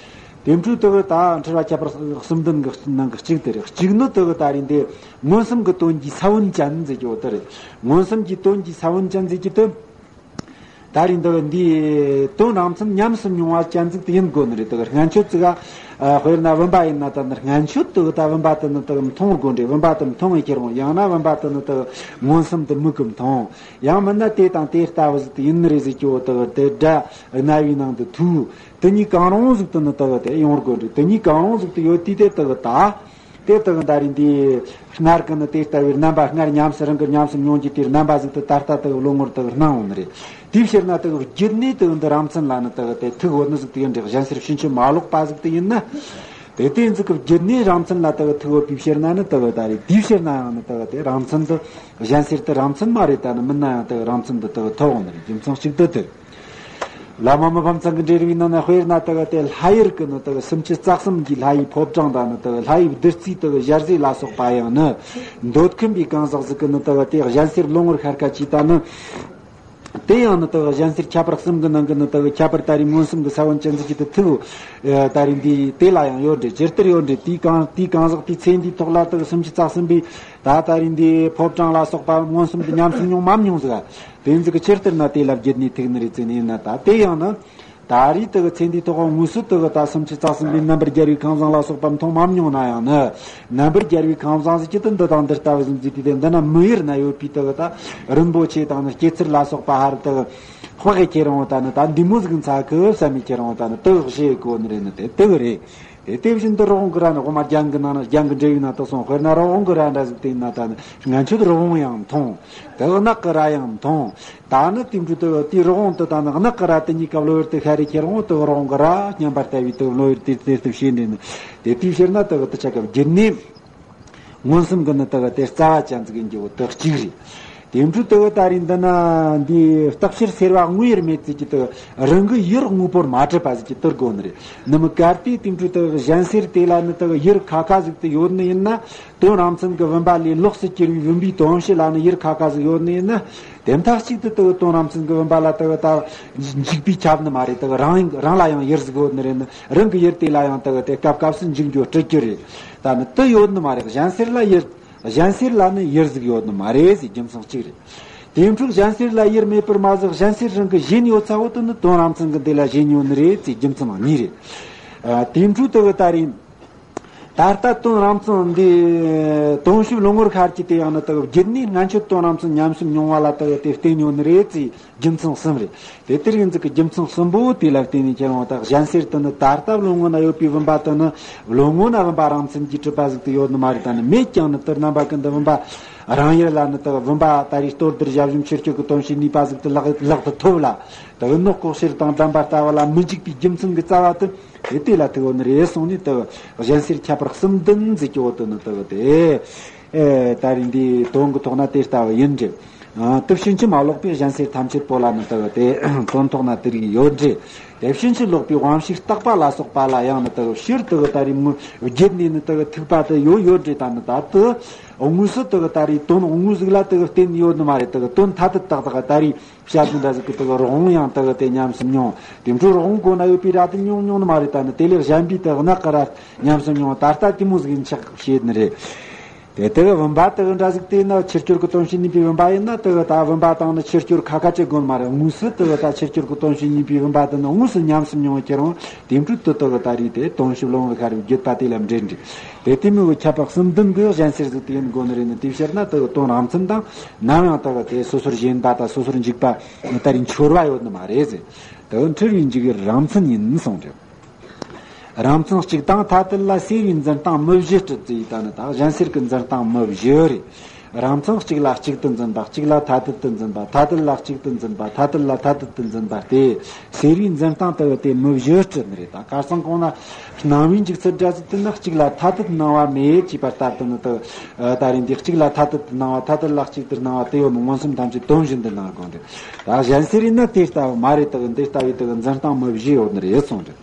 དེ་འཕྲོས་དག་ད་འཁྲུལ་བ་ཁྱད་པར་གསུམ་ལྡན་གྱི་ནང་གི་གཅིག་དེ་རེད། གཅིག་ནི་དག་ད་རེད་འདི་མངོན་སུམ་གྱི་དོན་གྱི་ས་བོན་ཅན་ཟེར་གྱི་ཡོད་དེ་རེད། མངོན་སུམ་གྱི་དོན་གྱི་ས་བོན་ཅན་ཟེར་གྱི་དེ། ད་རེས་འདི་འདིའི་དོན་རང་མཚན་ཉམས་སུ་མྱོང་བ་ཅན་ཟིག་དེ་ཡིན་དགོས་ནི་རེད། དེ་སྔན་ཆད་ཟིག་ག་དཔེར་ན་བུམ་པ་ཡིན་ན་ད་ནི་སྔན་ཆད་དེ་ད་བུམ་པ་དེ་ནི་དེ་མཐོང་དགོས་རེད། བུམ་པ་དེ་མཐོང་བའི་ཁྱེར་འོང་། ཡང་ན་བུམ་པ་དེ་ནི་དེ་མངོན་སུམ་དུ་མིག་གིས་མཐོང་། ཡང་མིན་ན་དེ་དང་དེ་ལྟ་བུ་ཟིག་དེ་ཡིན་ནི་རེད་ཟེར་གྱི་འོ། དེ་དེ་སྒྲ་རྣ་བའི་ནང་དུ་ཐོས། དེ་གཉིས་གང་རུང་ཟིག་དེ་ནི་དེ་དེ་ཡོང་དགོས་རེད། དེ་གཉིས་གང་རུང་ཟིག་དེ་ཡོད་དུས་དེ་དེ་ད། དེ་དག་འདི་རེད་འདི། སྔར་གི་ནི་དེ་ལྟ་བུའི་རྣམ་པ། སྔར་ཉམས་སུ་རང་གི་ཉམས་སུ་མྱོང་རྒྱུ་དེའི་རྣམ་པ་ཟིག་ཏུ་ད་ལྟ་དག་བློ་ངོར་དག་སྣང་འོང་ནི་རེད། དེའི་ཕྱིར་ན་དག་རྒྱུད་ནས་དག་འདི་རང་མཚན་ལ་ནི་དག་དེ་ཐུག་འོང་ནི་ཟིག་དེ་ཡིན་རེད། གཞན་སེལ་ཕྱིན་ཅི་མ་ལོག་པ་ཟིག་དེ་ཡིན་ན། དེ་དེ་ཟིག་གི་རྒྱུད་ནས་རང་མཚན་ལ་དག་ཐུག་འོང་པའི་ཕྱིར་ན་ནི་དག་ད་རེད། དེའི་ཕྱིར་ན་ཡང་ནི་དག་དེ་རང་མཚན་དུ། གཞན་སེལ་དེ་རང་མཚན་མ་རེད། ད་ནི་མིན་ན་ཡང་དག་རང་མཚན་དུ་དག་ཐོབ་འོང་ནི་རེད། རྒྱུ་མཚན་གཅིག་དེ་དེ། བླ་མ་མི་ཕམ་ཚང་གི་འགྲེལ་བའི་ནང་ན། དཔེར་ན་དག་དེ་ལྷ་ཡུལ་གི་ནི་དག་སུམ་ཅུ་རྩ་གསུམ་གྱི་ལྷ་ཡི་ཕོ་བྲང་དང་ནི་དག་ལྷ་ཡི་བདུད་རྩིའི་དག་ཞལ་ཟས་ལ་སོགས་པ་ཡང་ནི། འདོད་ཁམས་པའི་གང་ཟག་ཟིག་གི་ནི་དག་དེ་གཞན་སེལ་བློ་ངོར་ཤར་ཁ་ཅིག་ད་ནི། དེ་ཡང་ནི་དག་གཞན་སེལ་ཁྱད་པར་གསུམ་གི་ནང་གི་ནི་དག་ཁྱད་པར་ད་རེས་མངོན་སུམ་གྱི་ས་བོན་ཅན་ཟིག་གི་དེ་ཐུག་ད་རེས་འདི་དེ་ལ་ཡང་ཡོད་འདྲེ། ཇི་ལྟར་ཡོད་འདྲེ། དེའི་གང་དེའི་གང་ཟག་དེའི་ཚེ་འདིའི་ཐོག་ལ་དག་སུམ་ཅུ་རྩ་གསུམ་པའི་ད་ད་རེས་འདི་ཕོ་བྲང་ལ་སོགས་པ་མངོན་སུམ་དུ་ཉམས་སུ་མྱོང་མ་མྱོང་ཟིག་དེ་ཟིག་གི་ཕྱིར་ལྟར་ན་དེ་ལ་བརྒྱུད་ནས་ཐུག་ནི་རེད་ཟེར་ནས་ཡིན་ན། ད་དེ་ཡང་ན་ད་རེས་དེ་གི་ཚེ་འདིའི་ཐོག་དངོས་སུ་དེ་གི་ད་སུམ་ཅུ་རྩ་གསུམ་པའི་རྣམ་པར་རྒྱལ་བའི་ཁང་བཟང་ལ་སོགས་པ་མཐོང་མ་མྱོང་ན་ཡང་ནི། རྣམ་པར་རྒྱལ་བའི་ཁང་བཟང་ཟེར་གྱི་དེ་འདི་དང་འདི་ལྟ་བུ་ཟིག་མཛེས་པའི་དེ། འདི་ན་མི་ཡུལ་ན་ཡོད་པའི་དེ་གི་ད་རིན་པོ་ཆེ་དང་ནི་སྐྱེད་ཚལ་ལ་སོགས་པ་ཧར་དེ་གི་དཔག་གི་ཁྱེར་འོང་། ད་ནི་ད་འདི་མོ་ཟིག་འཚལ་གི་བསམ་མི་ཁྱེར་འོང་། ད་ནི་དེ་གི་ཞེས་གོ་ནི་རེད་ནི། དེ་དེ་གི་རེད། དེ་དེ་བཞིན་དུ་རི་བོང་གི་རྭ་ནི། དབུ་མ་རྒྱན་གི་ནང་ན་རྒྱན་གི་འགྲེལ་བའི་ནང་དུ་སོང་། དཔེར་ན་རི་བོང་གི་རྭ་འདྲ་ཟིག་དེ་ཡིན་ན་ད་ནི་སྔན་ཆད་རི་བོང་ཡང་མཐོང་། དེ་གི་ནགས་ཀྱི་རྭ་ཡང་མཐོང་། ད་ནི་དེ་འཕྲོས་དེ་དེའི་རི་བོང་དེ་དང་ནི་ནགས་ཀྱི་རྭ་དེ་གཉིས་ཀ་བློ་ཡུལ་དུ་ཤར་རེ་ཁྱེར་འོང་། དེ་གི་རི་བོང་གི་རྭ་མཉམ་པར་ལྟ་བུའི་དེ་བློ་ཡུལ་དེ་དེ་ལྟར་ཤེས་འདྲེན་ནི། དེ་དེའི་ཕྱིར་ན་དེ་གི་དེ་ཆ་སྐབས་རྒྱུད་ནས་མངོན་སུམ་གྱི་ནི་དེ་གི་དེ་རྩ་བ་ཅན་ཟིག་ཡིན་རྒྱུ་བོ་དེ་གཅིག་རེད། དེ་འཕྲོས་དེ་གི་ད་རེས་འདི་ན་འདི་སྟག་ཤར་སེར་བ་དངོས་ཡུལ་མེད་ཟེར་གྱི་དེ་གི་རང་གི་ཡུལ་དངོས་པོར་མ་གྲུབ་པ་ཟིག་གི་དེར་གོ་ནི་རེད། ནི་མི་གལ་ཏེ་དེ་འཕྲོས་དེ་གི་གཞན་སེལ་དེ་ལ་ནི་དེ་གི་ཡུལ་ཁ་ཁ་ཟིག་དེ་ཡོད་ནི་ཡིན་ན། དོན་རང་མཚན་གྱི་བུམ་པ་ལས་ལོགས་སུ་གྱུར་པའི་བུམ་པའི་དོན་བྱེད་ལ་ནི་ཡུལ་ཁ་ཁ་ཟིག་ཡོད་ནི་ཡིན་ན། དེ་མཐའ་གཅིག་ཏུ་དེ་གི་དོན་རང་མཚན་གྱི་བུམ་པ་ལ་དེ་གི་ད་འཇུག་པས་ཁྱབ་ནི་མ་རེད། དེ་གི་རང་རང་ལ་ཡང་ཡུལ་ཟིག་ཡོད་ནི་རེད་ནི། རང་གི་ཡུལ་དེ་ལ་ཡང་དེ་གི་དེ་སྐབས་སྐབས་སུ་འཇུག་རྒྱུ་སྤྲད་རྒྱུ་རེད། ད་ནི་དེ་ཡོད་ནི་མ་རེད། གཞན་སེལ་ལ་ཡུལ། གཞན་སེལ་ལ་ནི་ཡུལ་ཟིག་ཡོད་ནི་མ་རེད་ཟེར་རྒྱུ་མཚན་གཅིག་རེད། དེ་འཕྲོས་གཞན་སེལ་ལ་ཡུལ་མེད་པར་མ་ཟད་གཞན་སེལ་རང་གི་ཞེན་ཡོད་ཚ་བོ་དེ་ནི་དོན་རང་མཚན་གྱི་འདི་ལ་ཞེན་ཡོད་ནི་རེད་ཟེར་རྒྱུ་མཚན་གཉིས་རེད། ཨ། དེ་འཕྲོས་དེ་གི་ད་རེས། ད་ལྟ་དོན་རང་མཚན་འདི་དོན་བྱེད་བློ་ངོར་ཤར་གྱི་དེ་ཡང་ནི་དེ་གི་རྒྱུད་ནས་སྔན་ཆད་དོན་རང་མཚན་ཉམས་སུ་མྱོང་བ་ལ་དེ་གི་དེ་བརྟེན་ཡོད་ནི་རེད་ཟེར་རྒྱུ་མཚན་གསུམ་རེད། དེ་ལྟར་ཡིན་ཙང་གི་རྒྱུ་མཚན་གསུམ་པོ་དེ་ལ་བརྟེན་ནས་ཁྱེད་རང་དག་གཞན་སེལ་དེ་ནི་ད་ལྟ་བློ་ངོ་ན་ཡོད་པའི་བུམ་པ་དེ་ནི་བློ་ངོ་ན་བུམ་པ་རང་མཚན་གྱིས་གྲུབ་པ་ཟིག་ཏུ་ཡོད་ནི་མ་རེད། ད་ནི་མེད་ཀྱང་ནི་དེ་རྣམ་པ་ཀུན་ཏུ་བུམ་པ་རང་ཡུལ་ལ་ནི་དག་བུམ་པ་ད་རེས་ལྟོ་ལྡིར་ཞབས་ཞུམ་ཕྱིར་སྐྱོད་ཀྱི་དོན་བྱེད་ནུས་པ་ཟིག་ཏུ་ལག་ལག་ཏུ་ཐོབ་ལ། དག་ནོག་ལྐོག་ཕྱིར་དང་བསྡམས་པ་ལྟ་བུ་ལ་མི་འཇུག་པའི་རྒྱུ་མཚན་གྱི་རྩ་བ་དེ་དེ་དེ་ལ་ཐུག་ཡོད་ནི་རེད་གསུངས་ནས། དག་གཞན་སེལ་ཁྱད་པར་གསུམ་ལྡན་ཟེར་གྱི་བོ་དེ་ནི་དག་དེ། ཨེ། ད་རེས་འདིའི་དོན་གྱི་ཐོག་ན་དེ་ལྟ་བུ་ཡིན་འདྲ། ཨ། དེ་ཕྱིན་ཅི་མ་ལོག་པའི་གཞན་སེལ་ཐམས་ཅད་པོ་ལ་ནི་དག་དེ་དོན་ཐོག་ན་དེ་རིགས་ཡོད་འདྲ། དེ་ཕྱིན་ཅི་ལོག་པའི་དབང་ཕྱུག་རྟག་པ་ལ་སོགས་པ་ལ་ཡང་ནི་དག་ཕྱིར་དག་ད་རེས་མི་བརྒྱུད་ནས་ནི་དག་ཐུག་པ་དེ་ཡོད་ཡོད་འདྲ། ད་ནི་ད་དེ་དངོས་སུ་དག་ད་རེས་དོན་དངོས་ཟིག་ལ་དག་བརྟེན་ཡོད་ནི་མ་རེད། དག་དོན་ཐ་དད་ཏག་ཏག་ད་རེས་བཤད་དོན་འདྲ་ཟིག་གི་དག་རི་བོང་ཡང་དག་དེ་ཉམས་སུ་མྱོང་། དེ་འཕྲོས་རི་བོང་གོ་ན་ཡོད་པའི་རྭ་དེ་མྱོང་མྱོང་ནི་མ་རེད། ད་ནི་དེ་ལས་གཞན་པའི་དག་ནགས་ཀྱི་རྭ་ཉམས་སུ་མྱོང་། ད་ལྟ་དེ་མོ་ཟིག་ཡིན་ཆགས་བྱེད་ནི་རེད། དེ་དག་བུམ་པ་དག་འདྲ་ཟིག་དེ་ན་ཕྱིར་སྐྱོད་ཀྱི་དོན་བྱེད་ནུས་པའི་བུམ་པ་ཡིན་ན། དག་ད་བུམ་པ་དང་ནི་ཕྱིར་སྐྱོད་ཁ་ཁ་ཅིག་དགོས་མ་རེད། དངོས་སུ་དག་ད་ཕྱིར་སྐྱོད་ཀྱི་དོན་བྱེད་ནུས་པའི་བུམ་པ་དེ་ནི་དངོས་སུ་ཉམས་སུ་མྱོང་བའི་ཁྱེད་རང་དེ་འཕྲོས་དུ་དག་ད་རེས་དེ་དོན་བྱེད་བློ་ངོར་ཤར་བའི་བརྒྱུད་པ་དེ་ལ་འདྲེན་འདྲ། དེ་དེ་མོ་གི་ཁྱད་པར་གསུམ་ལྡན་གྱི་གཞན་སེལ་ཟིག་དེ་ཡིན་དགོས་ནི་རེད་ནི། དེའི་ཕྱིར་ན་དག་དོན་རང་མཚན་དང་ནམ་ཡང་དག་དེ་སོ་སོར་ཞེན་པ་དང་སོ་སོར་འཇུག་པ་ད་རེས་འཆོར་བ་ཡོད་ནི་མ་རེད་ཟེར། དུ་འཁྲུལ་བའི་འཇུག་ཡུལ་རང་མཚན་ཡིན་གསུངས་རེད། རང་མཚན་གཅིག་དང་མཐའ་དད་ལ་སེལ་བའི་འཛིན་སྟངས་མི་བཞི་སྤྲད་ཟེར་ཡིན་ད་ནི་ད་གཞན་སེལ་གྱི་འཛིན་སྟངས་མི་བཞི་རེད། རང་མཚན་གཅིག་ལ་གཅིག་ཏུ་འཛིན་པ། གཅིག་ལ་མཐའ་དད་དུ་འཛིན་པ། མཐའ་དད་ལ་གཅིག་ཏུ་འཛིན་པ། མཐའ་དད་ལ་མཐའ་དད་དུ་འཛིན་པ་སྟེ། སེལ་བའི་འཛིན་སྟངས་དུ་དེ་མི་བཞི་སྤྲད་ནི་རེད། ད་ཁ་སང་གོང་ན་སྣང་བའི་འཇུག་ཚུལ་འདྲ་ཟིག་དེ་ནི་གཅིག་ལ་མཐའ་དད་སྣང་བ་མེད་ཅེས་པ་ལྟར་དུ་ནི་དུ། ད་རེས་འདི་གཅིག་ལ་མཐའ་དད་དུ་སྣང་བ་མཐའ་དད་ལ་གཅིག་ཏུ་སྣང་བ་དེ་ཡོད་ནི་མངོན་སུམ་ཐམས་ཅད་དོན་བཞིན་དུ་སྣང་དགོས་འདུག་ད་གཞན་སེལ་ཡིན་ན་དེ་ལྟ་བུ་མ་རེད། དུ་འདི་ལྟ་བུའི་དུ་འཛིན་སྟངས་མི་བཞི་ཡོད་ནི་རེད་གསུངས་འདུག་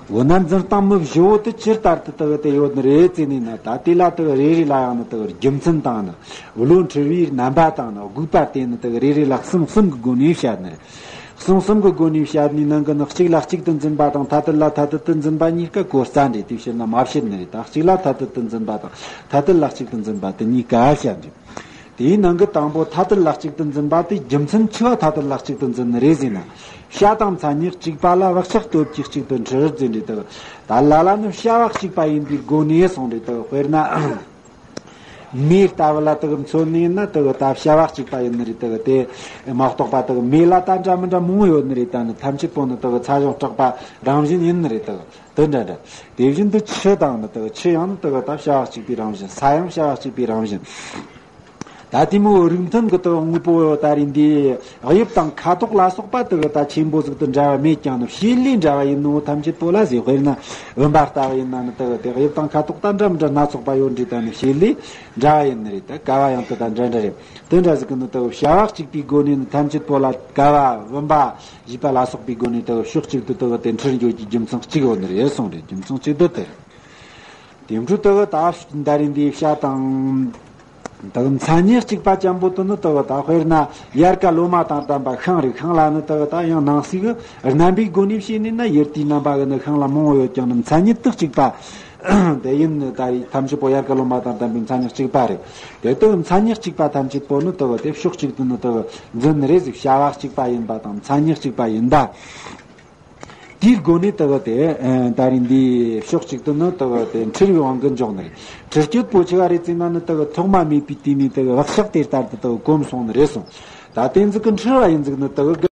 འོ་ན་འཛིན་སྟངས་མི་བཞི་བོ་དེ་ཇི་ལྟར་དུ་དུ་དེ་ཡོད་ནི་རེད་ཟེར་ནས་ན། ད་དེ་ལ་དུ་རེ་རེ་ལ་ཡང་ནི་དུ་རྒྱུ་མཚན་དང་ནི་བློ་འཁྲུལ་བའི་རྣམ་པ་དང་ནི་དགོས་པ་དེ་ནི་དུ་རེ་རེ་ལ་གསུམ་གསུམ་གྱི་སྒོ་ནས་བཤད་ནི་རེད། གསུམ་གསུམ་གྱི་སྒོ་ནས་བཤད་ནི་ནང་གི་ནི་གཅིག་ལ་གཅིག་ཏུ་འཛིན་པ་དང་མཐའ་དད་ལ་མཐའ་དད་དུ་འཛིན་པ་གཉིས་ཀ་གོ་རྩ་འདྲེས་ཏེ་བཤད་ན་མ་བཤད་ནི་རེད། ད་གཅིག་ལ་མཐའ་དད་དུ་འཛིན་པ་དང་མཐའ་དད་ལ་གཅིག་ཏུ་འཛིན་པ་དེ་གཉིས་ཀ་བཤད་འདུག་དེའི་ནང་གི་དང་པོ་མཐའ་དད་ལ་གཅིག་ཏུ་འཛིན་པ་དེ་རྒྱུ་མཚན་ཆི་བ་མཐའ་དད་ལ་གཅིག་ཏུ་འཛིན་ནི་རེད་ཟེར་ན། བྱ་དང་མཚན་ཉིད་གཅིག་པ་ལ་བག་ཆགས་སྟོབས་ཀྱིས་གཅིག་ཏུ་འཁྲུལ་ཟེར་འདྲེ་དག་ད་ལ་ལ་ནི་བྱ་བ་གཅིག་པ་ཡིན་པའི་སྒོ་ནས་གསུངས་འདྲེ་དག་དཔེར་ན། མེ་ལྟ་བུ་ལ་དག་མཚོན་ནས་ན་དག་ད་བྱ་བ་གཅིག་པ་ཡིན་ནི་རེད། དག་དེ་མ་གཏོགས་པ་དག་མེ་ལ་ད་འདྲ་མི་འདྲ་མང་བོ་ཡོད་ནི་རེད། ད་ནི་ཐམས་ཅད་པོ་ནི་དག་ཚ་གྱང་སྐྲག་པ་རང་བཞིན་ཡིན་ནི་རེད། དག་དེ་འདྲ་འདྲ་དེ་བཞིན་དུ་ཆུ་དང་ནི་དག་ཆུ་ཡང་ནི་དག་ད་བྱ་བ་གཅིག་པའི་རང་བཞིན། ས་ཡང་བྱ་བ་གཅིག་པའི་རང་བཞིན། ད་དེ་མོ་རིགས་མཐུན་གྱི་དག་དངོས་པོ་ད་རེས་འདི་དབྱིབས་དང་ཁ་དོག་ལ་སོགས་པ་དག་ད་ཆེན་པོ་ཟིག་ཏུ་འདྲ་བ་མེད་ཀྱང་ནི་བྱེད་ལས་འདྲ་བ་ཡིན་ནོ་ཐམས་ཅད་པོ་ལ་ཟེར། དཔེར་ན་བུམ་པ་ལྟ་བུ་ཡིན་ན་ནི་དག་དེ་དབྱིབས་དང་ཁ་དོག་ད་འདྲ་མི་འདྲ་སྣ་ཚོགས་པ་ཡོད་འདྲེ་ད་ནི་བྱེད་ལས་འདྲ་བ་ཡིན་ནི་རེད། ད་ཀ་བ་ཡང་དུ་ད་འདྲ་འདྲ་རེད། དེ་འདྲ་ཟིག་གི་ནི་དག་བྱ་བ་གཅིག་པའི་སྒོ་ནས་ནི་ཐམས་ཅད་པོ་ལ་ཀ་བ་བུམ་པ་བཞི་པ་ལ་སོགས་པའི་སྒོ་ནས་དག་ཕྱོགས་གཅིག་ཏུ་དག་དེ་འཁྲུལ་འགྱུར་གྱི་རྒྱུ་མཚན་གཅིག་ཡོད་ནི་རེད་གསུངས་རེད། རྒྱུ་མཚན་གཅིག་དུ་དེ་རེད། དེ་འཕྲོ་དག་ད་ད་རེས་འདི་བྱ་དང་། དག་མཚན་ཉིད་གཅིག་པ་ཅན་པོ་དུ་ནི་དག་ད་དཔེར་ན་ཡལ་ག་ལོ་མ་དང་ལྡན་པ་ཤིང་རེད། ཤིང་ལ་ནི་དག་ད་ཡང་ནང་གསེས་ཀྱི་རྣམ་པའི་སྒོ་ནས་བཤད་ནས་ན་ཡུལ་དེའི་རྣམ་པ་གི་ནི་ཤིང་ལ་མང་བོ་ཡོད་ཀྱང་ནི་མཚན་ཉིད་དུ་གཅིག་པ་དེ་ཡིན་ནི། ད་རེས་ཐམས་ཅད་པོ་ཡལ་ག་ལོ་མ་དང་ལྡན་པའི་མཚན་ཉིད་གཅིག་པ་རེད། དེ་དག་མཚན་ཉིད་གཅིག་པ་ཐམས་ཅད་པོ་ནི་དག་དེ་ཕྱོགས་གཅིག་ཏུ་ནི་དག་འཛིན་ནི་རེད་ཟིག་བྱ་བ་གཅིག་པ་ཡིན་པ་དང་མཚན་ཉིད་གཅིག་པ་ཡིན་ད། དེའི་སྒོ་ནས་དག་དེ་ད་རེས་འདི་ཕྱོགས་གཅིག་ཏུ་ནི་དག་དེ་འཁྲུལ་བའི་དབང་གིས་འཇོག་ནི་རེད། འཁྲུལ་སྤྱོད་པོ་ཆེ་བ་རེད་ཟེར་ན་ནི་དག་ཐོག་མ་མེད་པའི་དུས་ནས་དག་བག་ཆགས་དེ་ལྟར་དུ་དག་གོམས་སོང་ནི་རེད་གསུངས། ད་དེ་ཟིག་གི་འཁྲུལ་བ་ཡིན་ཟིག་ནི་དག